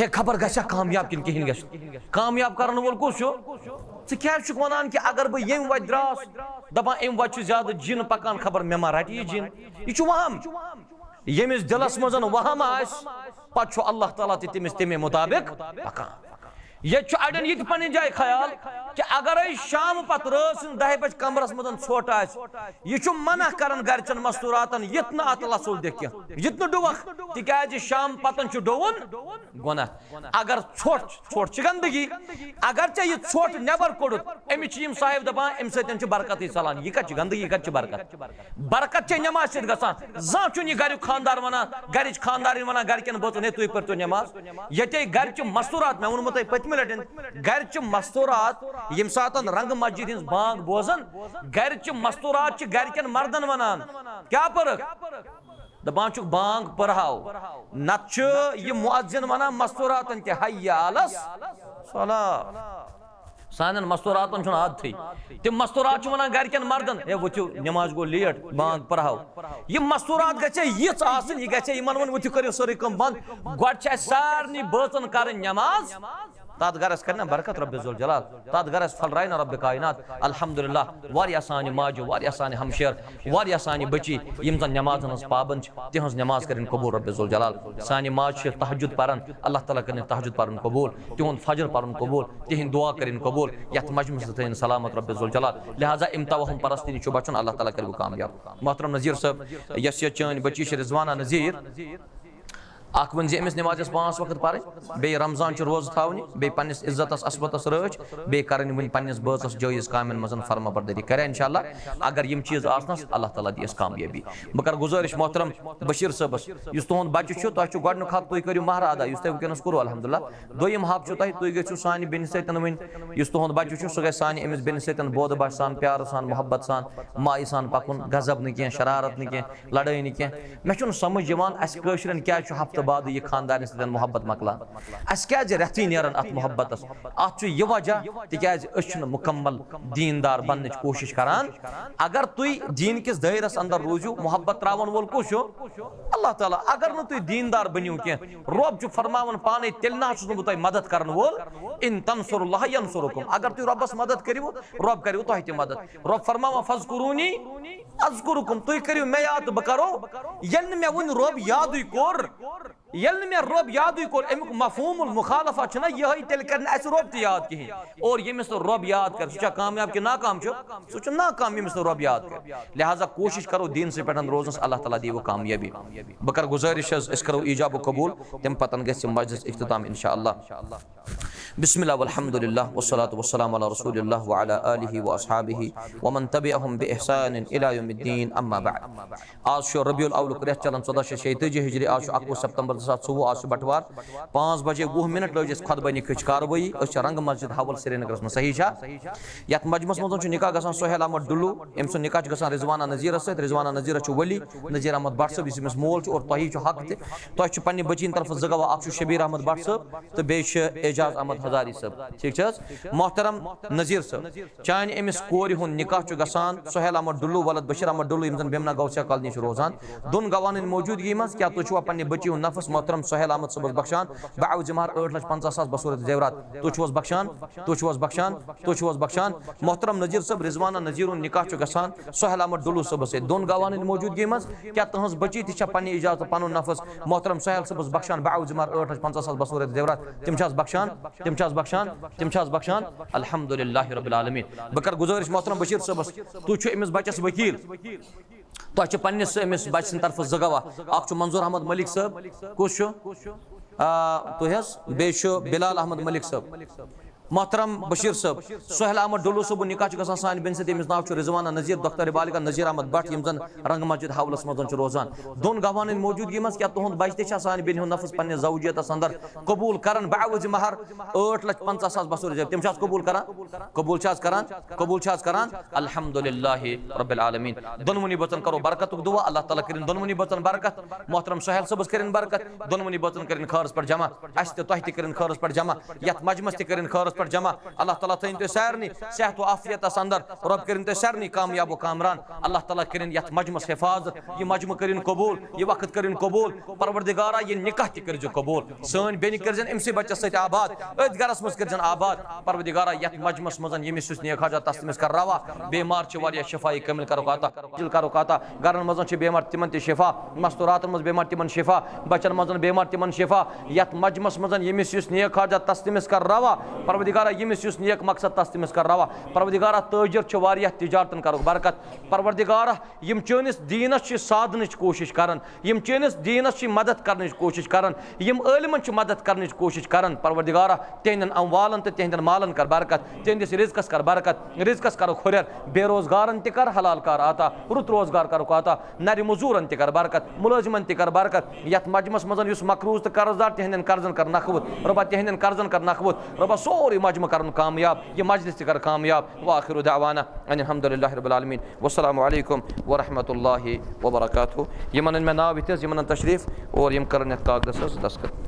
ہے خبر گژھیٛا کامیاب کِنہٕ کِہیٖنۍ گژھِ۔ کامیاب کرن وول کُس چھُ؟ ژٕ کیٛازِ چھُکھ ونان کہِ اگر بہٕ ییٚمہِ وتہِ درٛاس، دپان اَمہِ وتہِ چھُ زیادٕ جِن پکان، خبر مےٚ ما رٹہِ یہِ جِن؟ یہِ چھُ وہم۔ ییٚمِس دِلس منٛز وہم آسہِ، پتہٕ چھُ اللہ تعالیٰ تہِ تٔمِس تَمے مُطابق پکان۔ ییٚتہِ چھُ اَڑٮ۪ن یہِ تہِ پنٕنۍ جایہِ خیال کہِ اگرے شام پتہٕ رٲژ سٕنٛزِ دَہہِ بجہِ کمرس منٛز ژھۄٹھ آسہِ، یہِ چھُ منع کران گرِچٮ۪ن مستوٗراتن یِتھ نہٕ اتھ لژھُل دِکھ کینٛہہ، یِتھ نہٕ ڈُوکھ، تِکیازِ شام پتن چھُ ڈوُن گۄناہ۔ اگر ژھۄٹھ، ژھۄٹھ چھِ گندگی، اگر ژےٚ یہِ ژھۄٹھ نٮ۪بر کوٚڑُتھ، أمِس چھِ یِم صاحب دپان، "اَمہِ سۭتۍ چھِ برکتٕے ژلان، یہِ کتہِ چھِ گندگی، یہِ کتہِ چھِ برکت؟" برکت چھےٚ نٮ۪مازِ سۭتۍ گژھان۔ زانٛہہ چھُنہٕ یہِ گریُک خانٛدار ونان، گرِچ خانٛدارِنۍ ونان گرِکٮ۪ن بٲژن، "ہے، تُہۍ پٔرۍتو نٮ۪ماز۔" ییٚتے گرِچہِ مستوٗرات، مےٚ ووٚنمُت تۄہہِ پٔتمہِ لٹہِ، گرِچہِ مستوٗرات ییٚمہِ ساتن رنٛگہٕ مسجد ہٕنٛز بانگ بوزن، گرِچہِ مستوٗرات چھِ گرِکٮ۪ن مردن ونان، "کیٛاہ پٔرٕکھ؟" دپان چھُکھ، "بانگ پٔرہاو۔" نتہٕ چھُ یہِ مؤذن ونان مستوٗراتن تہِ، "حی علی الصلاۃ۔" سانٮ۪ن مستوٗراتن چھُنہٕ عادتھٕے۔ تِم مستوٗرات چھِ ونان گرِکٮ۪ن مردن، "ہے، ؤتھِو، نٮ۪مازِ گوٚو لیٹ، بانگ پٔرہاو۔" یہِ مستوٗرات گژھِ یِژھ آسٕنۍ، یہِ گژھِ یِمن وۄنۍ، "ؤتھِو، کٔرِو سٲرٕے کٲم بنٛد۔" گۄڈٕ چھِ اَسہِ سارنٕے بٲژن کرٕنۍ نٮ۪ماز، تَتھ گرس کرِ نہ برکت رۄب ذوالجلال، تَتھ گرس پھٔلرایہِ نہ رۄب کائنات۔ الحمدللہ، واریاہ سانہِ ماجہِ، واریاہ سانہِ ہمشیر، واریاہ سانہِ بچی، یِم زن نٮ۪مازن ہٕنٛز پابند چھِ، تِہٕنٛز نٮ۪ماز کٔرِن قبول رۄب ذوالجلال۔ سانہِ ماجہِ چھِ تہجد پران، اللہ تعالیٰ کٔرِن تہجد پرُن قبول، تِہُنٛد فجر پرُن قبول، تِہِنٛدۍ دعا کٔرِن قبول۔ یَتھ مجمعس تھٲیِن سلامت رۄب ذوالجلال۔ لہذا اَمہِ توہم پرستی نِش چھُ بچُن، اللہ تعالیٰ کٔرِو کامیاب۔ محترم نذیر صٲب، یۄس یہِ چٲنۍ بچی چھِ رضوانہ نذیر، اکھ ؤنۍ زِ أمِس نمازِ پانٛژھ وقت پرٕنۍ، بیٚیہِ رمضان چہِ روزٕ تھاونہِ، بیٚیہِ پننِس عزتس عصمتس رٲچھ، بیٚیہِ کرٕنۍ وٕنہِ پننِس بٲژس جٲیز کامٮ۪ن منٛز فرما بردٲری۔ کرِ انشاءاللہ، اگر یِم چیٖز آسنس، اللہ تعالیٰ دِیس کامیٲبی۔ بہٕ کرٕ گُزٲرِش محترم بشیر صٲبس، یُس تُہُنٛد بچہٕ چھُ، تۄہہِ چھُ گۄڈٕنیُک حق، تُہۍ کٔرِو مہر ادا، یُس تۄہہِ وٕنکیٚنس کوٚروٕ الحمدللہ۔ دوٚیِم حق چھُ تۄہہِ، تُہۍ گٔژھِو سانہِ بیٚنہِ سۭتۍ وٕنۍ، یُس تُہُنٛد بچہٕ چھُ، سُہ گژھِ سانہِ أمِس بیٚنہِ سۭتۍ بودٕ بچہٕ سان، پیارٕ سان، محبت سان، مایہِ سان پکُن، غضب نہٕ کینٛہہ، شرارت نہٕ کینٛہہ، لڑٲے نہٕ کینٛہہ۔ مےٚ چھُنہٕ سمجھ یِوان، اَسہِ کٲشرٮ۪ن کیٛازِ چھُ ہفتہٕ بعدٕ یہِ خانٛدارنہِ سۭتۍ محبت مۄکلان؟ اَسہِ کیٛازِ رٮ۪تھٕے نیران اَتھ محبتس؟ اَتھ چھُ یہِ وجہ، تِکیٛازِ أسۍ چھِنہٕ مُکمل دیٖندار بننٕچ کوٗشِش کران۔ اگر تُہۍ دیٖن کِس دٲیرس اندر روٗزِو، محبت تراون وول کُس چھُ؟ اللہ تعالیٰ۔ اگر نہٕ تُہۍ دیٖندار بٔنِو کینٛہہ، رۄب چھُ فرماوان پانے، تیٚلہِ نہ حظ چھُس نہٕ بہٕ تۄہہِ مدد کرن وول۔ ان تنصروا اللہ ینصرکم۔ اگر تُہۍ رۄبس مدد کٔرِو، رۄب کریو تۄہہِ تہِ مدد۔ رۄب فرماوان، فاذکرونی اذکرکم، تُہۍ کٔرِو مےٚ یاد تہٕ بہٕ کرو۔ ییٚلہِ نہٕ مےٚ وُنہِ رۄب یادٕے کوٚر، ییٚلہِ نہٕ مےٚ رۄب یادٕے کوٚر، اَمیُک مفہوم المخالفہ چھُنہ یِہوٚے، تیٚلہِ کرِ نہٕ اَسہِ رۄب تہِ یاد کِہیٖنۍ۔ اور ییٚمِس نہٕ رۄب یاد کرِ، سُہ چھا کامیاب کِنہٕ ناکام چھُ؟ سُہ چھُ ناکام، ییٚمِس نہٕ رۄب یاد کرِ۔ لہذا کوٗشِش کرو دیٖنسٕے پٮ۪ٹھ روزنَس، اللہ تعالیٰ دِیِوٕ کامیٲبی۔ بہٕ کرٕ گُزٲرِش حظ، أسۍ کرو ایجاب و قبول، تَمہِ پتہٕ گژھِ مجلس اختتام انشاءاللہ۔ بسم اللہ والحمد للہ والصلاة والسلام علی رسول اللہ وعلی آلہ واصحابہ ومن تبعہم باحسان الی یوم الدین، اما بعد۔ آز چھُ ربیع الاولُک رٮ۪تھ چلان، ژۄداہ شیٚتھ شیٚیہِ تٲجی ہجری، آز چھُ اَکوُہ ستمبر زٕ ساس ژوٚوُہ، آز چھُ بٹوار۔ پانٛژھ بجے وُہ منٹ لٲج اَسہِ خطبہ نکاحٕچ کاروٲیی۔ أسۍ چھِ رنگ مسجد ہاول سرینگرس منٛز، صحیح چھا؟ یتھ مجمس منٛز چھُ نکاح گژھان سہیل احمد ڈلو، أمۍ سُنٛد نکاح چھُ گژھان رضوانہ نذیرس سۭتۍ۔ رضوانہ نذیرس چھُ ولی نذیر احمد بٹ صٲب، یُس أمِس مول چھُ، اور تۄہی چھُ حق تہِ۔ تۄہہِ چھُ پننہِ بچی ہٕنٛدِ طرفہٕ زٕ گواہ، اکھ چھُ شبیر احمد بٹ صٲب تہٕ بیٚیہِ چھُ اعجاز احمد ہزاری صٲب۔ ٹھیٖک چھِ حظ؟ محترم نذیر صٲب، چانہِ أمِس کورِ ہُنٛد نکاح چھُ گژھان سہیل احمد ڈلو ولد بشیر احمد ڈلو، یِم زن بیمنا غوثیہ کالنی چھِ روزان۔ دۄن گواہن ہٕنٛدِ موجودگی منٛز کیٛاہ تُہۍ چھِوا پننہِ بچی ہُنٛد نفس محترم سہیل احمد صٲبس بخشان بعوض مہر ٲٹھ لچھ پنژاہ ساس بصورت زیورات؟ تُہۍ چھِو حظ بخشان؟ تُہۍ چھِو حظ بخشان؟ تُہۍ چھِو حظ بخشان؟ محترم نذیر صٲب، رضوانہ نذیر ہُنٛد نکاح چھُ گژھان سہیل احمد ڈلو صٲبس سۭتۍ۔ دۄن گواہن ہٕنٛدِ موجودگی منٛز کیٛاہ تُہنٛز بچی تہِ چھا پننہِ اجازتہٕ پنُن نفس محترم سہیل صٲبس بخشان بعوض مہر ٲٹھ لچھ پنژاہ ساس بصورت زیورات؟ تِم چھِ حظ بخشان؟ تِم چھِ حظ بخشان؟ تِم چھِ حظ بخشان؟ الحمدللہ رب العالمین۔ بہٕ کرٕ گُزٲرِش محترم بشیر صٲبس، تُہۍ چھِو أمِس بچس وکیل، تۄہہِ چھِ پننِس أمِس بچہٕ سٕنٛدِ طرفہٕ زٕ گواہ، اکھ چھُ منظور احمد ملک صٲب، کُس چھُ؟ آ، تُہۍ حظ، بیٚیہِ چھُ بلال احمد ملک صٲب۔ محترم بشیر صٲب، سہیل احمد ڈلو صٲبُن نکاح چھُ گژھان سانہِ بیٚنہِ سۭتۍ، ییٚمِس ناو چھُ رضوانہ نذیر، دختر بالغہ نذیر احمد بٹ، یِم زن رنگ مسجد ہاولس منٛز چھِ روزان۔ دۄن گواہن ہٕنٛدِ موجودگی منٛز کیٛاہ تُہُنٛد بچہٕ تہِ چھا سانہِ بیٚنہِ ہُنٛد نفس پننِس زوجیتس اندر قبول کران بعوض مہر ٲٹھ لچھ پنژاہ ساس بصورت زیورات؟ تِم چھِ حظ قبول کران؟ قبول چھِ حظ کران؟ قبول چھِ حظ کران؟ الحمدللہ رب العالمین۔ دۄنوٕنی بٲژن کرو برکتُک دعا، اللہ تعالیٰ کٔرِن دۄنوٕنی بٲژن برکت۔ محترم سہیل صٲبس کٔرِن برکت، دۄنوٕنی بٲژن کٔرِن خٲرس پٮ۪ٹھ جمع، اسہِ تہِ تۄہہِ تہِ کٔرِن خٲرس پٮ۪ٹھ جمع، یتھ مجمس تہِ کٔرِن خٲرس پٮ۪ٹھ جمع۔ اللہ تعالیٰ تھٲیِن تُہۍ سارنٕے صحت و عافیتس اندر، رۄب کٔرِن تُہۍ سارنٕے کامیاب و کامران۔ اللہ تعالیٰ کٔرِن یتھ مجمس حفاظت، یہِ مجمہٕ کٔرِن قبول، یہِ وقت کٔرِن قبول۔ پروردگارا، یہِ نکاح تہِ کٔرزِ قبول۔ سٲنۍ بیٚنہِ کٔرزٮ۪ن أمسٕے بچس سۭتۍ آباد، أتھۍ گرس منٛز کٔرزٮ۪ن آباد۔ پروردگارا، یتھ مجمس منٛز ییٚمِس یُس نیک حاجت، تس تٔمِس کر روا۔ بیمار چھِ واریاہ، شفایہِ کامل کرُکھ عطا، عاجل کرُکھ عطا۔ گرن منٛز چھِ بیمار، تِمن تہِ شفا۔ مستوراتن منٛز بیمار، تِمن شفا۔ بچن منٛز بیمار، تِمن شفا۔ یتھ مجمس منٛز ییٚمِس یُس نیک حاجت، تس تٔمِس کر روا۔ پروردگارا، ییٚمِس یُس نیک مقصد، تس تٔمِس کر روا۔ پروردگارا، تاجر چھِ واریاہ، تجارتن کرُکھ برکت۔ پروردگارا، یِم چٲنِس دیٖنَس چھِ سادنٕچ کوٗشِش کران، یِم چٲنِس دیٖنَس چھِ مدد کرنٕچ کوٗشِش کران، یِم عٲلمَن چھِ مدد کرنٕچ کوٗشِش کران، پروردگارا، تِہنٛدٮ۪ن اموالن تہٕ تِہنٛدٮ۪ن مالن کر برکت، تِہنٛدِس رزقس کر برکت، رزقس کرُکھ ہُرٮ۪ر، بے روزگارن تہِ کر حلال کار عطا، رُت روزگار کرُکھ عطا، نرِ مزوٗرن تہِ کر برکت، مُلٲزمن تہِ کر برکت، یتھ مجمس منٛز یُس مقروض تہٕ قرض دار، تِہنٛدٮ۪ن قرضن کر نکھوت، رۄبا، تِہنٛدٮ۪ن قرضن کر نکھوت، رۄبا، سورُے مجمہٕ کرُن کامیاب، یہِ مجلس تہِ کر کامیاب۔ وآخر دعوانا ان الحمد للہ رب العالمین۔ والسلام علیکم ورحمۃ اللہ وبرکاتہ۔ یِمن ہٕنٛدۍ مےٚ ناو یِتھ حظ، یِمن ہٕنٛدۍ تشریف اور یِم کرن یتھ کاغذس حظ دستخط۔